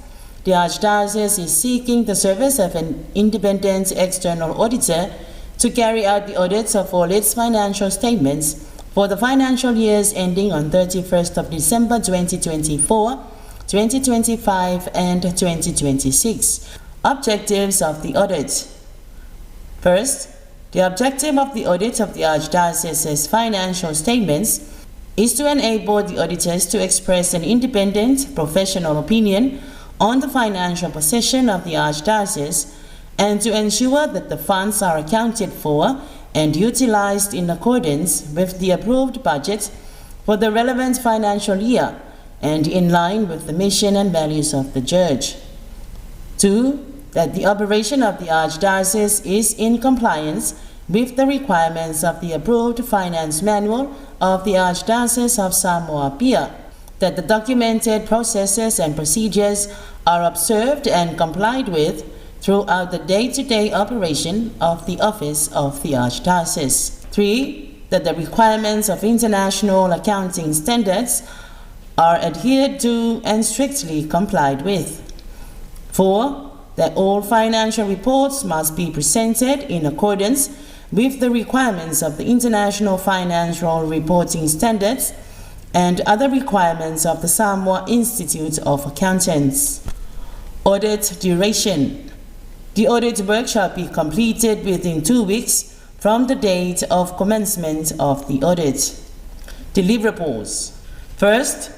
the Archdiocese is seeking the service of an independent external auditor to carry out the audits of all its financial statements for the financial years ending on 31st of December 2024, 2025 and 2026. Objectives of the audit. First, the objective of the audit of the Archdiocese's financial statements is to enable the auditors to express an independent professional opinion on the financial position of the Archdiocese and to ensure that the funds are accounted for and utilized in accordance with the approved budget for the relevant financial year and in line with the mission and values of the Church. 2. That the operation of the Archdiocese is in compliance with the requirements of the approved finance manual of the Archdiocese of Samoa Apia, that the documented processes and procedures are observed and complied with throughout the day-to-day operation of the office of the Archdiocese. 3. That the requirements of international accounting standards are adhered to and strictly complied with. 4. That all financial reports must be presented in accordance with the requirements of the International Financial Reporting Standards and other requirements of the Samoa Institute of Accountants. Audit duration. The audit work shall be completed within 2 weeks from the date of commencement of the audit. Deliverables. First,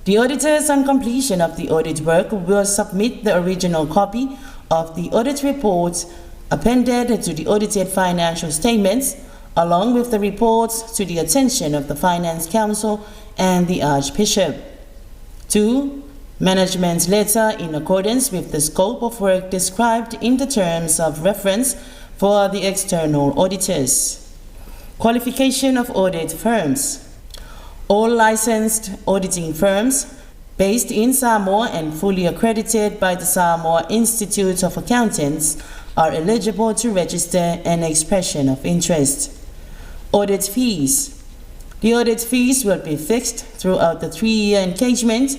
the auditors on completion of the audit work will submit the original copy of the audit report appended to the audited financial statements, along with the reports to the attention of the Finance Council and the Archbishop. 2. Management letter in accordance with the scope of work described in the terms of reference for the external auditors. Qualification of audit firms. All licensed auditing firms based in Samoa and fully accredited by the Samoa Institute of Accountants are eligible to register an expression of interest. Audit fees. The audit fees will be fixed throughout the 3-year engagement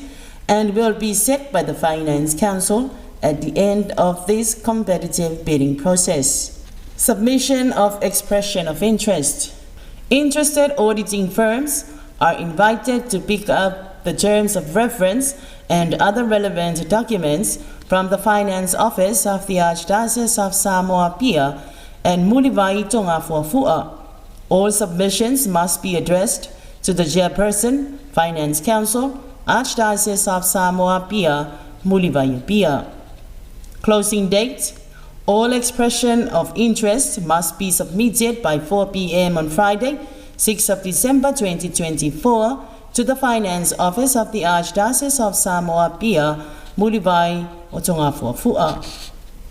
and will be set by the Finance Council at the end of this competitive bidding process. Submission of expression of interest. Interested auditing firms are invited to pick up the terms of reference and other relevant documents from the Finance Office of the Archdiocese of Samoa Apia and Mulivai Tongafuafua. All submissions must be addressed to the Chairperson, Finance Council, Archdiocese of Samoa Apia, Mulivai Apia. Closing date. All expression of interest must be submitted by 4 p.m. on Friday, 6th of December 2024, to the Finance Office of the Archdiocese of Samoa Apia, Mulivai, o Tongafuafua.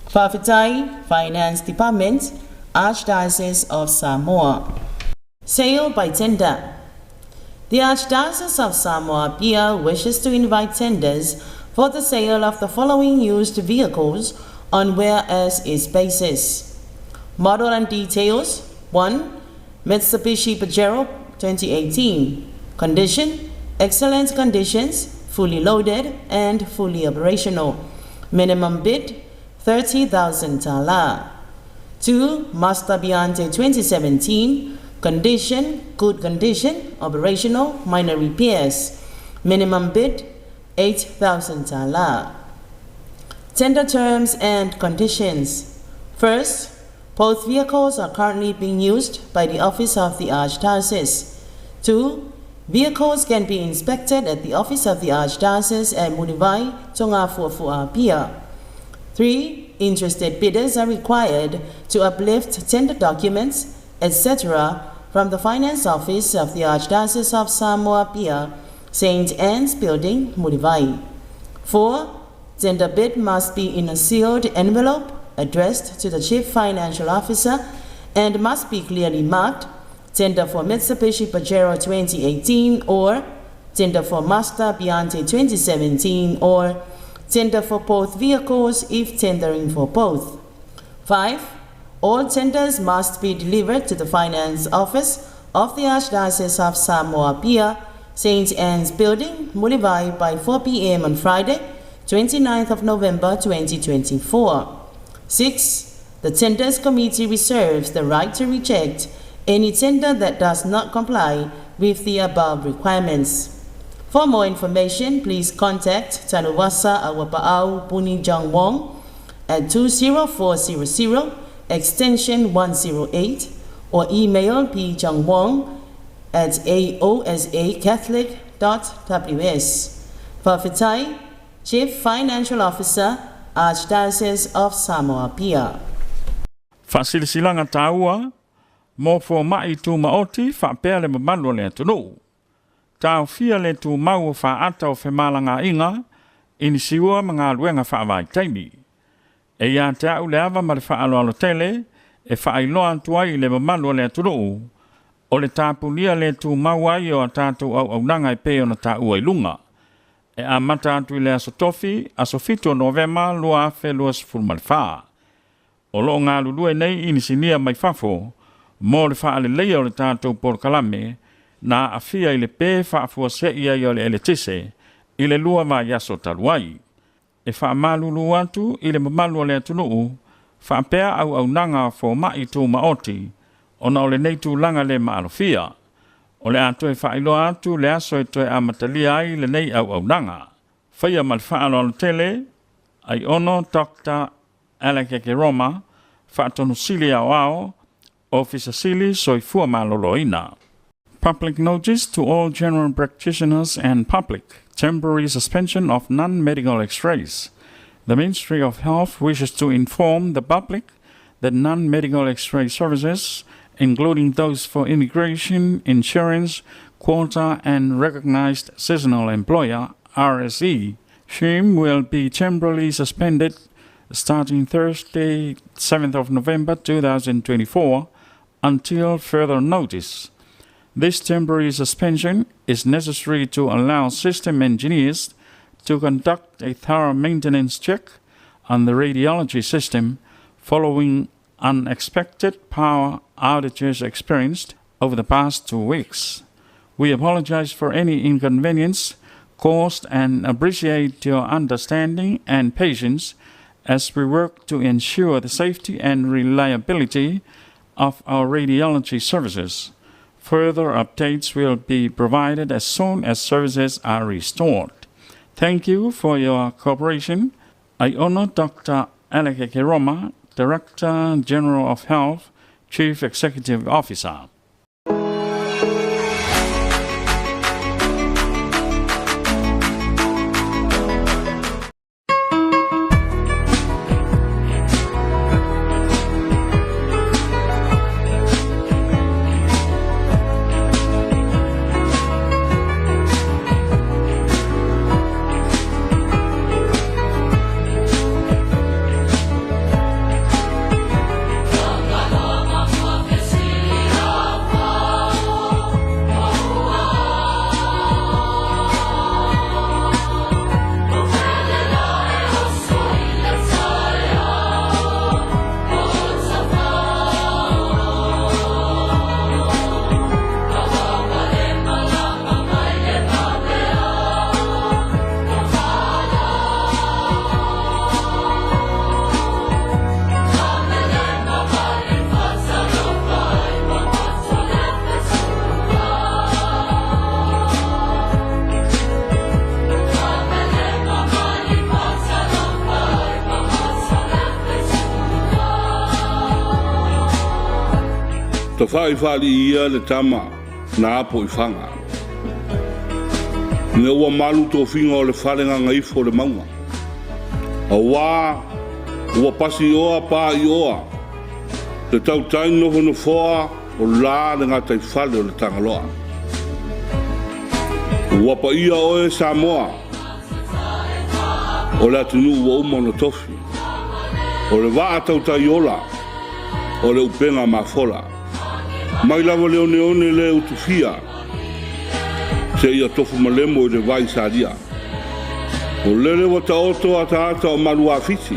Fa'afetai, Finance Department, Archdiocese of Samoa. Sale by tender. The Archdiocese of Samoa Apia wishes to invite tenders for the sale of the following used vehicles on whereas is basis. Model and details. 1. Mitsubishi Pajero 2018. Condition: excellent conditions, fully loaded and fully operational. Minimum bid 30,000 tala. 2. Mazda Biante 2017. Condition: good condition, operational, minor repairs. Minimum bid 8,000 tala. Tender terms and conditions. First, both vehicles are currently being used by the Office of the Archdiocese. 2, vehicles can be inspected at the Office of the Archdiocese at Mulivai, Tongafuafua, Apia. 3, interested bidders are required to uplift tender documents, etc., from the Finance Office of the Archdiocese of Samoa Apia, St. Anne's Building, Mulivai. 4, tender bid must be in a sealed envelope addressed to the Chief Financial Officer and must be clearly marked tender for Mitsubishi Pajero 2018 or tender for Mazda Biante 2017 or tender for both vehicles if tendering for both. 5, all tenders must be delivered to the Finance Office of the Archdiocese of Samoa Apia, St. Anne's Building, Mulivai by 4 p.m. on Friday, 29th of November 2024. 6, the Tenders Committee reserves the right to reject any tender that does not comply with the above requirements. For more information, please contact Tanuvasa Auapaau Puni Jong Wong at 20400 extension 108 or email pjongwong at aosacatholic.ws. Fa'afetai, Chief Financial Officer, Archdiocese of Samoa Apia. Faasilasilaga tāua mo fomaʻi tumaoti faapea le mamalu o le atunuu. Taofia le tumau o faata o femalagaaiga i nisiua ma galuega faavaitaimi. E ia te a'u le ava ma le faaaloalo tele e faailoa atu ai i le mamalu o le atunuu o le tapunia le tumau ai o a tatou auaunaga e pei ona taua i luga. E amata atu i le aso Tofi, aso 7 o Novema 2024. O loo galulue nei inisinia mai fafo mo le faaleleia o le tatou polokalame na aafia i le pē faafuaseʻi ai o le eletise i le 2 vaiaso talu ai. E faamalulu atu i le mamalu o le atunuu faapea auaunaga o fomaʻi tumaoti ona o lenei tulaga le maalofia. O le a toe faailoa atu le aso e toe amatalia ai lenei auaunaga. Faia ma le faaaloalo tele, ai ono Dr. Alakeke Roma, Faatonusili Aoao, Ofisa Sili Soifua Maloloina. Public notice to all general practitioners and public. Temporary suspension of non-medical x-rays. The Ministry of Health wishes to inform the public that non-medical x-ray services, including those for immigration, insurance, quota, and recognized seasonal employer, RSE, scheme will be temporarily suspended starting Thursday, 7th of November 2024, until further notice. This temporary suspension is necessary to allow system engineers to conduct a thorough maintenance check on the radiology system following unexpected power outages experienced over the past 2 weeks. We apologize for any inconvenience caused and appreciate your understanding and patience as we work to ensure the safety and reliability of our radiology services. Further updates will be provided as soon as services are restored. Thank you for your cooperation. I honor Dr. Aleke Roma, Director General of Health, Chief Executive Officer. Tafa'i fa'ali'i ia le tama na apo i faga. Ina ua malu tofiga o le fale gagaifo o le mauga. Auā ua pasi oa pa i oa le tautai nofonofoa o la le gataifale o le Tagaloa. Ua paia oe Samoa o le atunuu ua uma ona tofi. O le vaa tautai ola o le upega mafola. Mai lava le oneone le utufia seia tofu malemo i le vai salia. O lele ua taoto ataata o maluafiti,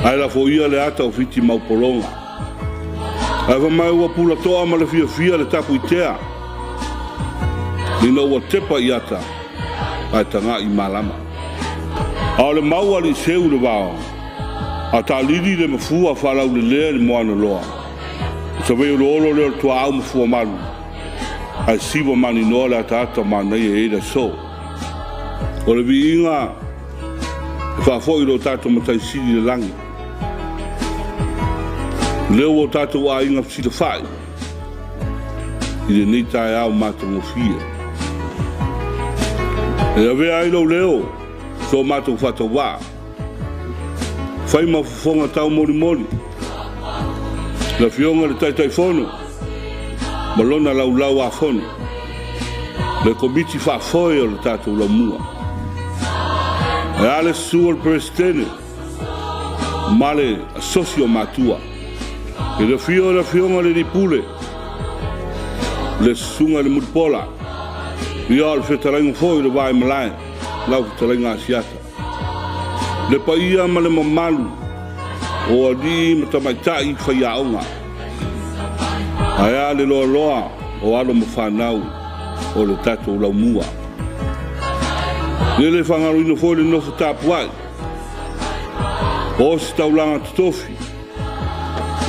ae lafoia le ata o fiti maupologa. Ae fai mai ua pulatoa ma le fiafia le tapuitea, ina ua tepa i ata ae taga'i malama. A o le mau alii seu le vao, a taalili le mafua faalaulelea i le moana loa. O Saveoloolo lea o le tuaau mafua malu, ae siva maninoa le ataata o manaia e i ai le aso. O le viiga e faafoi i lo tatou Matai Sili i le lagi. Lea ua o tatou aiga fesilafai i lenei taeao matagofie. E avea ai lou leo so matou faatauvaa, fai ma fofoga taumolimoli, le Afioga i le Taitaifono ma lona laulau a fono, le Komiti Faafoe o le tatou Laumua. E a le susu o le Peresetene ma le Asosi o Matua, i le afio o le Afioga i le Alii Pule, le Susuga i le Mulipola, ia o le fetalaiga foi o le Vaimalae, lau fetalaiga Asiata. Le paia ma le mamalu o alii ma tamaitai faiaoga, ae a le loaloa o alo ma fanau o le tatou laumua. Ia le faagaloina foi le nofo tapuai o ositaulaga totofi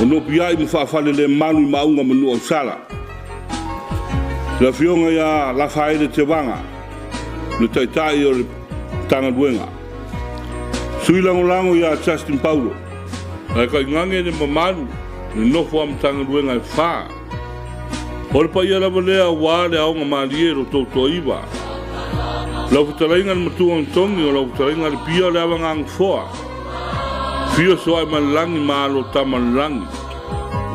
o nopiai ma faafalelemalu i Maauga ma Nuuausala, le Afioga ia Lafaele Tevaga, le Taitai o le Matagaluega, Sui Lagolago ia Justin Paulo, ae tainane le mamalu le nofo a Matagaluega e fa. O le paia lava lea aua le aoga malie lo tou toaiva. Lau fetalaiga le Matua Antogi o lau fetalaiga le Pia o le Avaganofoa. Fio soae ma le lagi ma alo tama le lagi.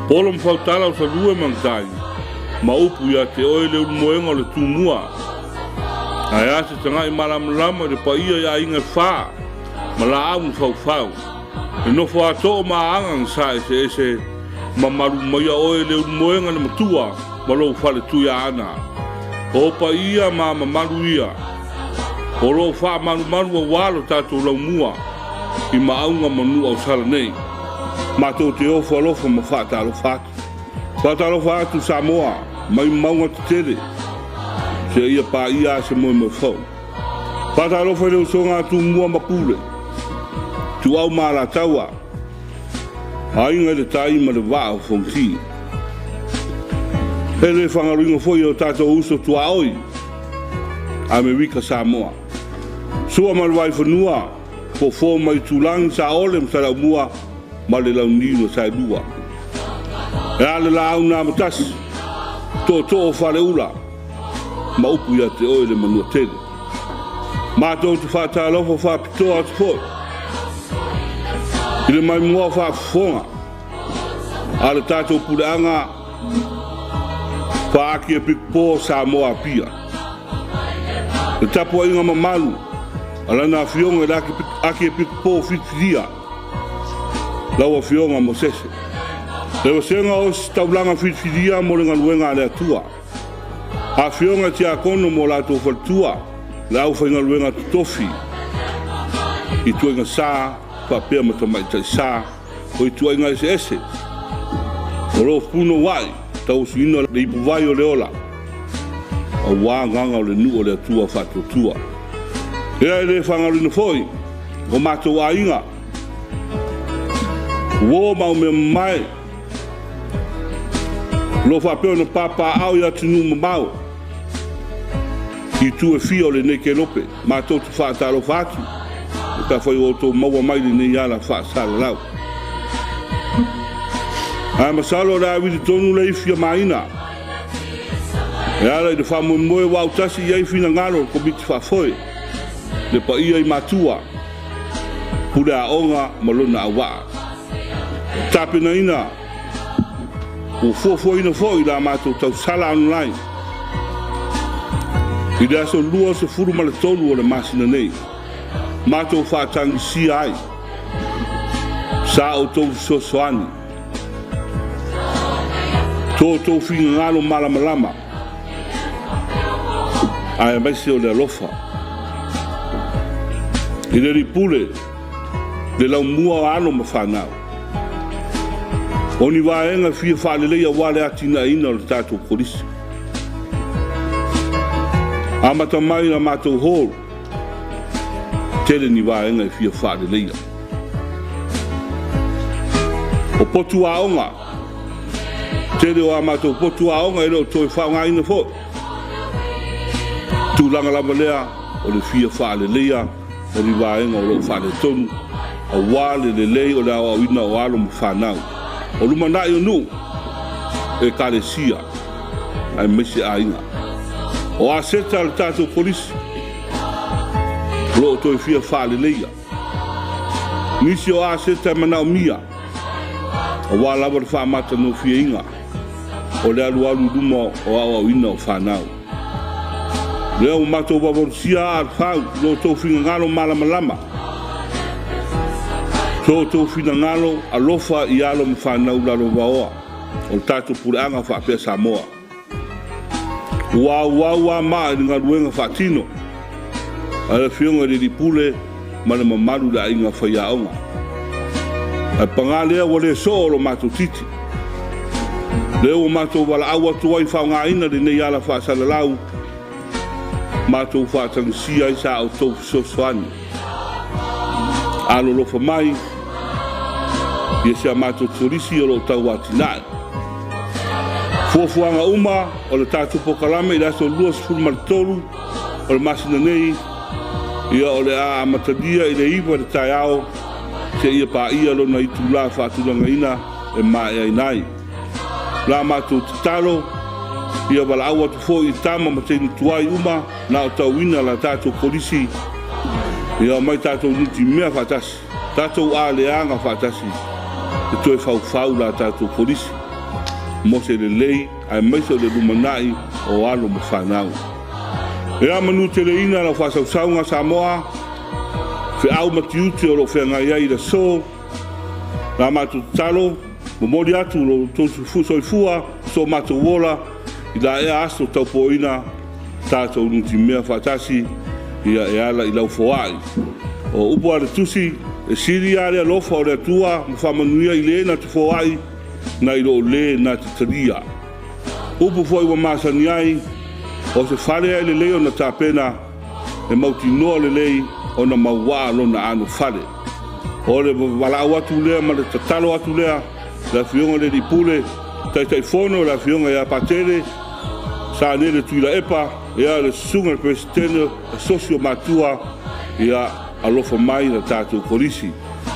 Polo ma Fautala o Salue ma Matai ma upu ia te oe le ulumoega o le Tumua. Ae a se taga'i malamalama i le paia i aiga e fa ma laau na faufau. E nofo ato'o ma aga na sa eseese ma malu maia oe le ulumoega le matua ma lou fale Tuiaana. O paia ma mamalu ia o loo faamalumalu auā lo tatou laumua i Maauga ma Nuuausala nei. Matou te ofo alofa ma faatalofa atu. Faatalofa atu Samoa mai mauga tetele seia paia a se moemoe fou. Faatalofa i le usoga a Tumua ma Pule, Ituau ma Alataua, Aiga i le Tai ma le Vaa o Fonoti. E le fagaloina foi e o tatou uso tuaoi, Amerika Samoa. Sua ma le Vaifanua, Fofo ma Itulagi, Saole ma Saleaaumua ma le Launiu na Saelua. E a le laau na amatasi, tootoo o Faleula ma upu ia te oe le Manuatele. Matou te faatalofa faapitoa atu foi i le maimoa faafofoga a le tatou puleaga faa-Akiepikopo o Samoa Apia. Le tapuaiga mamalu a lana Afioga i le Akiepikopo Filifilia, lau Afioga Mosese. Le vasega o Ositaulaga Filifilia mo le galuega a le Atua. Afioga i Tiakono mo latou faletua, le aufaigaluega totofi i ituaiga sa faapea ma tamaitai sa o ituaiga eseese o lo o punouai tauasuina le ipuvai o le ola aua agaga o le nuu o le Atua faatuatua. Ea e le faagaloina foi o matou aiga, uo ma au mea mamae o lo o faapea ona papaaao i atunuu mamao i itu e fia o lenei kelope. Matou te faatalofa atu pe afai ua outou maua mai lenei ala faasalalau. Ae masalo o le a vili tonu le ifi a Maina e ala i le faamoemoe ua autasi i ai finagalo o le Komiti Faafoe, le paia i matua, pule aoga ma lona auvaa. Tapenaina ua fuafuaina foi la matou tausala online i le aso 23 o le masina nei, matou faatagisia ai sa outou fesoasoani, to outou finagalo malamalama aemaise o le alofa i le Alii Pule, le laumua o alo ma fanau. O ni vaega fia faalelei aua le atinaeina o le tatou kolisi. Amata mai la matou hall, tele ni vaega e fia faaleleia. O potu aoga, tele o a matou potu aoga e le o toe faaaogaina foi. Tulaga lava lea o le fia faaleleia o ni vaega o lo o faaletonu aua le lelei o le aoaoina o alo ma fanau. O lumanai o nuu, ekalesia, aemaise aiga. O aseta a le tatou kolisi o lo o toe fia faaleleia. Nisi o aseta e manaomia aua lava le faamatagofieina o le alualu i luma o aoaoina o fanau. Lea ua matou vaavalusia aa o le fau i lo outou finagalo malamalama, so outou finagalo alofa i alo ma fanau lalovaoa o le tatou puleaga faapea Samoa. Ua auau a maa i le galuega faatino a le Afioga i le Alii Pule ma le mamalu i le aiga faiaoga. Ae paga lea ua le soo lo matou titi. Lea ua matou valaau atu ai faaaogaina lenei ala faasalalau, matou faatagisia ai sa outou fesoasoani. Alolofa mai ia si a matou kolisi o lo o tauatinae. Fuafuaga uma o le tatou polokalame i le aso 23 o le masina nei, ia o le a amatalia i le 9 i le taeao seia paia lona itula faatulagaina e maeaina ai. La matou tatalo ia valaau atu foi i tama ma teine tuai uma na o tauina la tatou kolisi, ia omai tatou nutimea faatasi, tatou aleaga faatasi e toe faufau la tatou kolisi mo se lelei aemaise o le lumanai o alo ma fanau. E a manu teleina lau faasausauga Samoa, feau ma tiute o lo o feagai ai i le aso. La matou tatalo, momoli atu lo outou soifua, so matou ola i la ea aso taupoina tatou nutimea faatasi ia e ala i lau foai. O upu a le tusi, e sili lava le alofa o le Atua ma faamanuia i le na te foai nai lo le na te talia. Upu foi ua masani ai, o se fale e lelei ona tapena, e mautinoa lelei ona mauaa lona anofale. O le valaau atu lea ma le tatalo atu lea, le Afioga i le Alii Pule, Taitaifono le Afioga ia Patele Sanele Tuilaepa, ia le susuga i le Peresetene Asosi o Matua, ia alofa mai la tatou kolisi.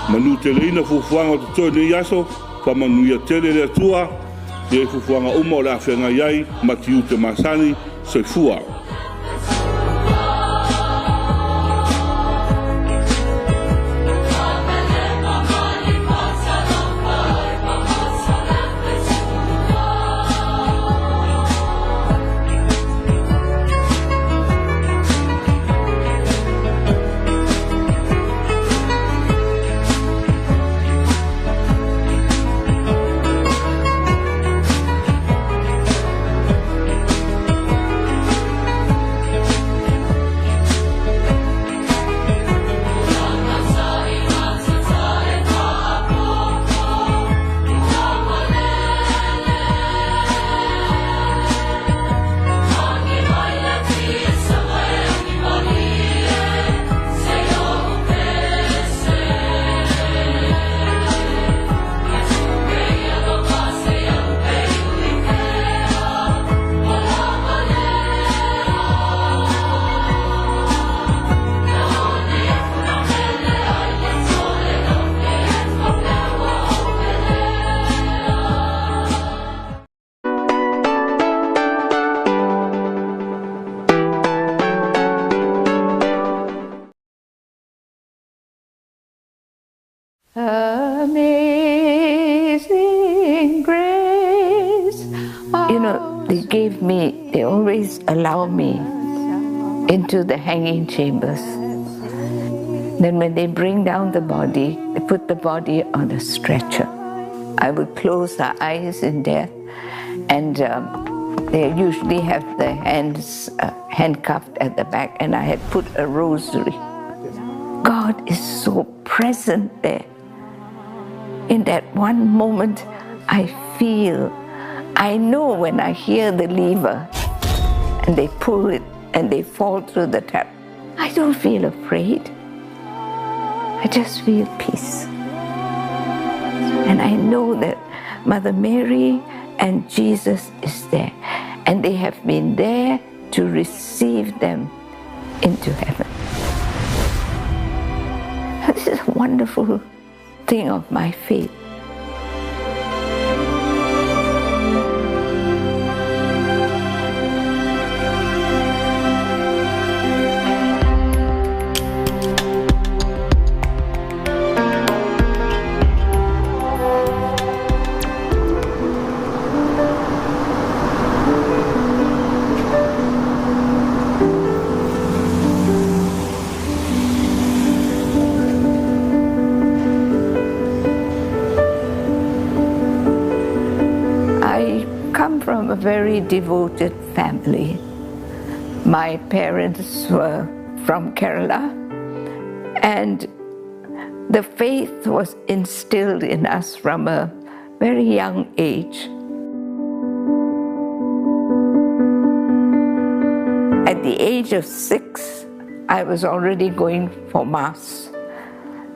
Manu teleina fuafuaga o totoe i lenei aso, faamanuia tele le Atua ia i fuafuaga uma o le a feagai ai ma tiute masani. Soifua. Amazing grace. You know, they gave me, they always allow me into the hanging chambers. Then when they bring down the body, they put the body on a stretcher. I would close the eyes in death, and they usually have the hands handcuffed at the back, and I had put a rosary. God is so present there. In that one moment, I feel, I know when I hear the lever, and they pull it and they fall through the tap. I don't feel afraid. I just feel peace. And I know that Mother Mary and Jesus is there. And they have been there to receive them into heaven. This is a wonderful thing of my faith. From a very devoted family. My parents were from Kerala, and the faith was instilled in us from a very young age. At the age of 6, I was already going for Mass.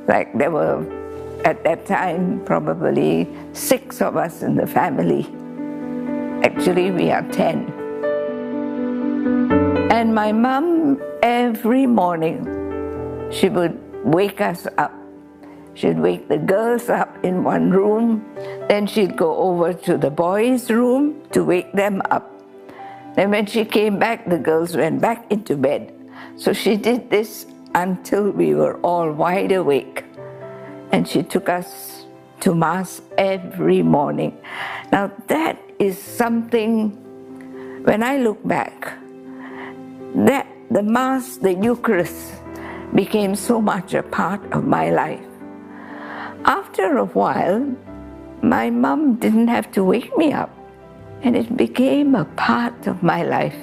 Like there were, at that time, probably 6 of us in the family. Actually, we are 10. And my mom, every morning, she would wake us up. She'd wake the girls up in one room, then she'd go over to the boys' room to wake them up. Then when she came back, the girls went back into bed. So she did this until we were all wide awake. And she took us to Mass every morning. Now that is something, when I look back, that the Mass, the Eucharist, became so much a part of my life. After a while, my mom didn't have to wake me up, and it became a part of my life.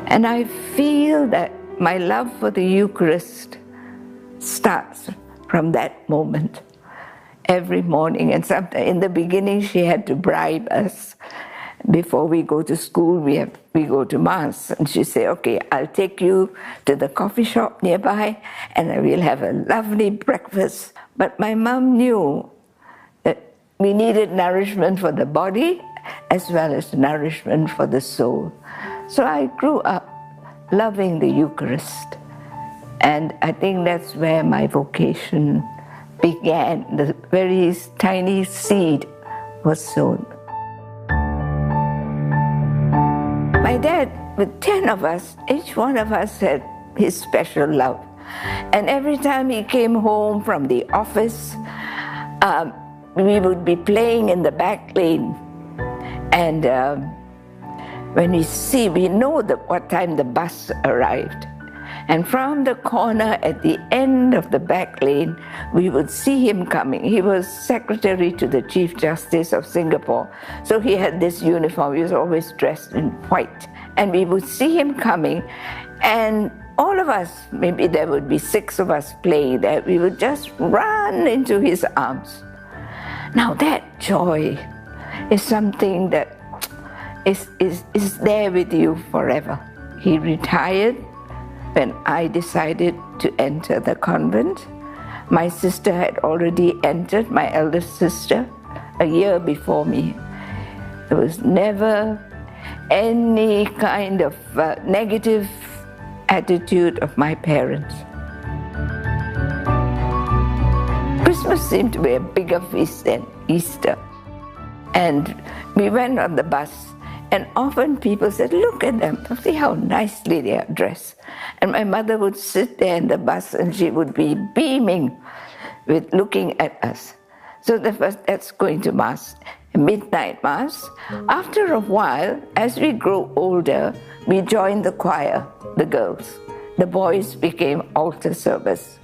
And I feel that my love for the Eucharist starts from that moment. Every morning, and sometimes in the beginning she had to bribe us. Before we go to school, we go to Mass, and she say, okay, I'll take you to the coffee shop nearby and I will have a lovely breakfast. But my mom knew that we needed nourishment for the body as well as nourishment for the soul. So I grew up loving the Eucharist, and I think that's where my vocation began. The very tiny seed was sown. My dad, with 10 of us, each one of us had his special love. And every time he came home from the office, we would be playing in the back lane. And when we see, we know that what time the bus arrived. And from the corner at the end of the back lane, we would see him coming. He was secretary to the Chief Justice of Singapore. So he had this uniform. He was always dressed in white. And we would see him coming. And all of us, maybe there would be 6 of us playing there, we would just run into his arms. Now that joy is something that is there with you forever. He retired when I decided to enter the convent. My sister had already entered, my eldest sister, a year before me. There was never any kind of negative attitude of my parents. Christmas seemed to be a bigger feast than Easter. And we went on the bus, and often people said, look at them, see how nicely they are dressed. And my mother would sit there in the bus and she would be beaming. with looking at us. So the first, that's going to Mass, midnight Mass. After a while, as we grow older, we joined the choir, the girls. The boys became altar service.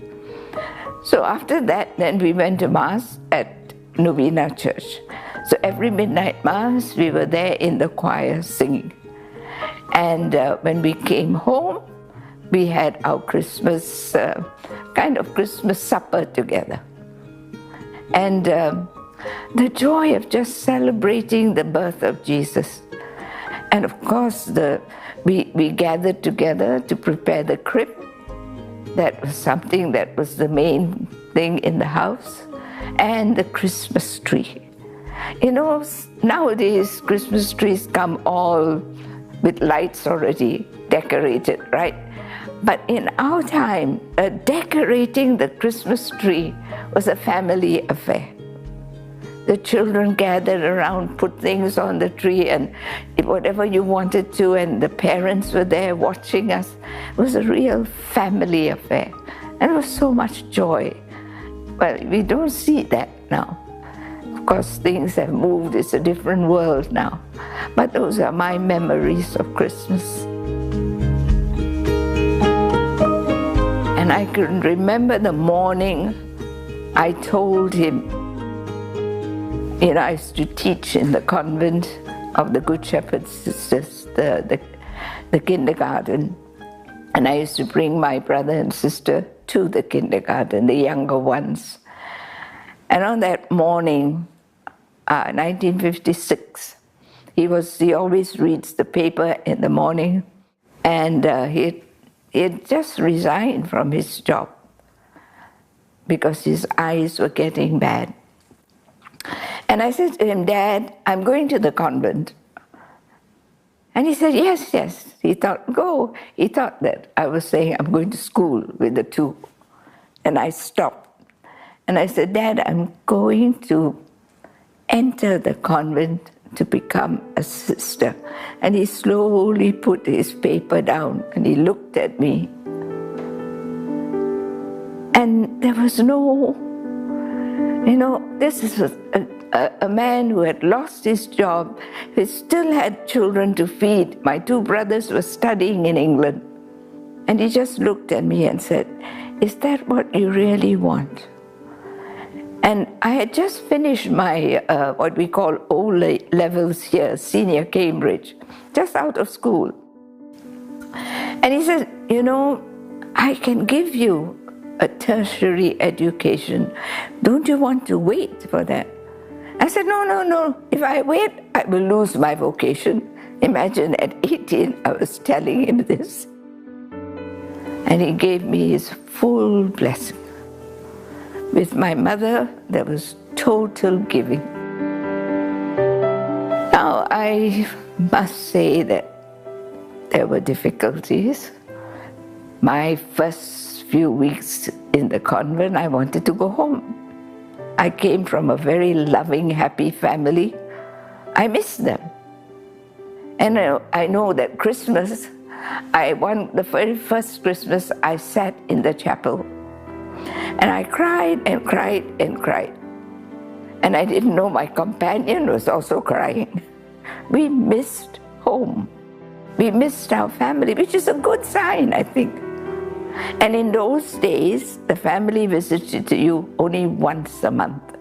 So after that, then we went to Mass at Novena Church. So every midnight Mass, we were there in the choir singing. And when we came home, we had our Christmas, kind of Christmas supper together. And the joy of just celebrating the birth of Jesus. And of course, we gathered together to prepare the crib. That was something that was the main thing in the house. And the Christmas tree. You know, nowadays Christmas trees come all with lights already decorated, right? But in our time, decorating the Christmas tree was a family affair. The children gathered around, put things on the tree, and whatever you wanted to, and the parents were there watching us. It was a real family affair. And there was so much joy. Well, we don't see that now. Of course, things have moved. It's a different world now. But those are my memories of Christmas. And I can remember the morning I told him, you know, I used to teach in the convent of the Good Shepherd Sisters, the kindergarten. And I used to bring my brother and sister to the kindergarten, the younger ones. And on that morning, 1956, he always reads the paper in the morning, and he had just resigned from his job because his eyes were getting bad. And I said to him, "Dad, I'm going to the convent." And he said, "Yes, yes." He thought, go. He thought that I was saying I'm going to school with the two. And I stopped. And I said, "Dad, I'm going to enter the convent to become a sister." And he slowly put his paper down and he looked at me. And there was no, you know, this is a man who had lost his job, who still had children to feed. My two brothers were studying in England. And he just looked at me and said, "Is that what you really want?" And I had just finished my, what we call O levels here, senior Cambridge, just out of school. And he said, "You know, I can give you a tertiary education. Don't you want to wait for that?" I said, "No, no, no. If I wait, I will lose my vocation." Imagine at 18, I was telling him this. And he gave me his full blessing. With my mother, there was total giving. Now, I must say that there were difficulties. My first few weeks in the convent, I wanted to go home. I came from a very loving, happy family. I missed them. And I know that Christmas, the very first Christmas, I sat in the chapel. And I cried and cried and cried. And I didn't know my companion was also crying. We missed home. We missed our family, which is a good sign, I think. And in those days, the family visited you only once a month.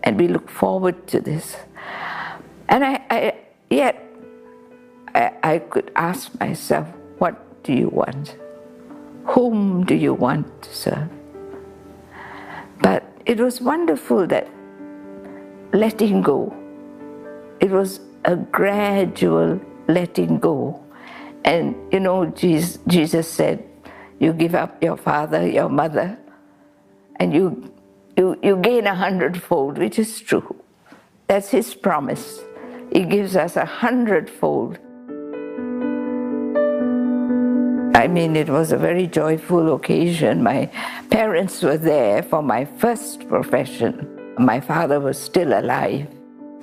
And we look forward to this. And I could ask myself, what do you want? Whom do you want to serve? But it was wonderful that letting go. It was a gradual letting go. And you know, Jesus said, you give up your father, your mother, and you gain 100-fold, which is true. That's his promise. He gives us 100-fold. I mean, it was a very joyful occasion. My parents were there for my first profession. My father was still alive.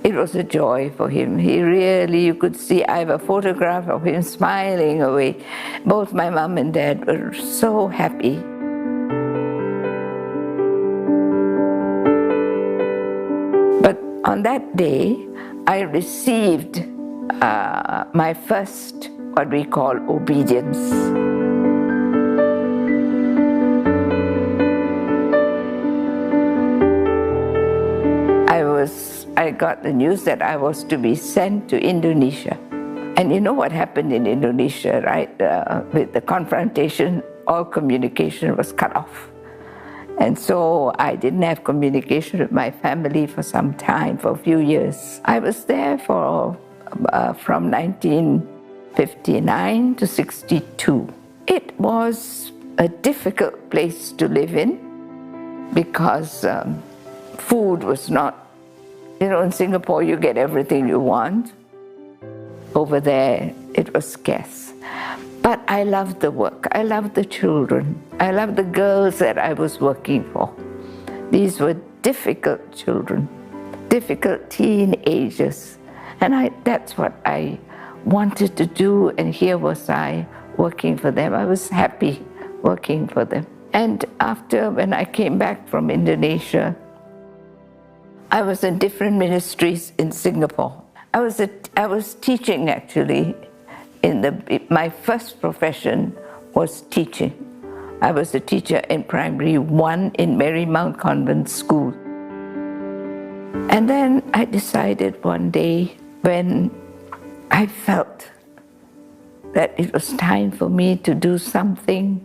It was a joy for him. He really, you could see, I have a photograph of him smiling away. Both my mom and dad were so happy. On that day, I received my first, what we call, obedience. I got the news that I was to be sent to Indonesia. And you know what happened in Indonesia, right? With the confrontation, all communication was cut off. And so I didn't have communication with my family for some time, for a few years. I was there for from 1959 to 62. It was a difficult place to live in because food was not, you know, in Singapore you get everything you want. Over there it was scarce. But I loved the work. I loved the children. I loved the girls that I was working for. These were difficult children, difficult teenagers. And that's what I wanted to do. And here was I working for them. I was happy working for them. And after, when I came back from Indonesia, I was in different ministries in Singapore. I was teaching, actually. My first profession was teaching. I was a teacher in primary 1 in Marymount Convent School. And then I decided one day when I felt that it was time for me to do something,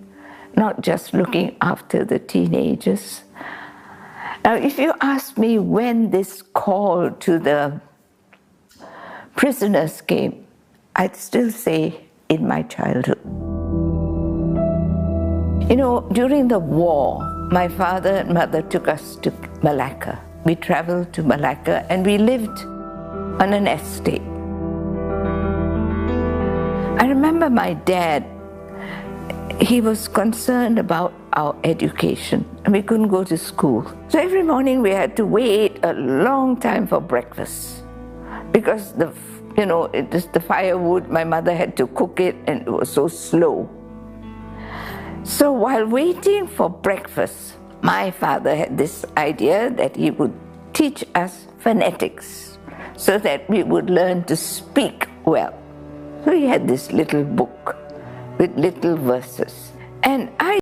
not just looking after the teenagers. Now, if you ask me when this call to the prisoners came, I'd still say in my childhood. You know, during the war, my father and mother took us to Malacca. We traveled to Malacca and we lived on an estate. I remember my dad, he was concerned about our education and we couldn't go to school. So every morning we had to wait a long time for breakfast because the firewood, my mother had to cook it and it was so slow. So while waiting for breakfast, my father had this idea that he would teach us phonetics so that we would learn to speak well. So he had this little book with little verses. And I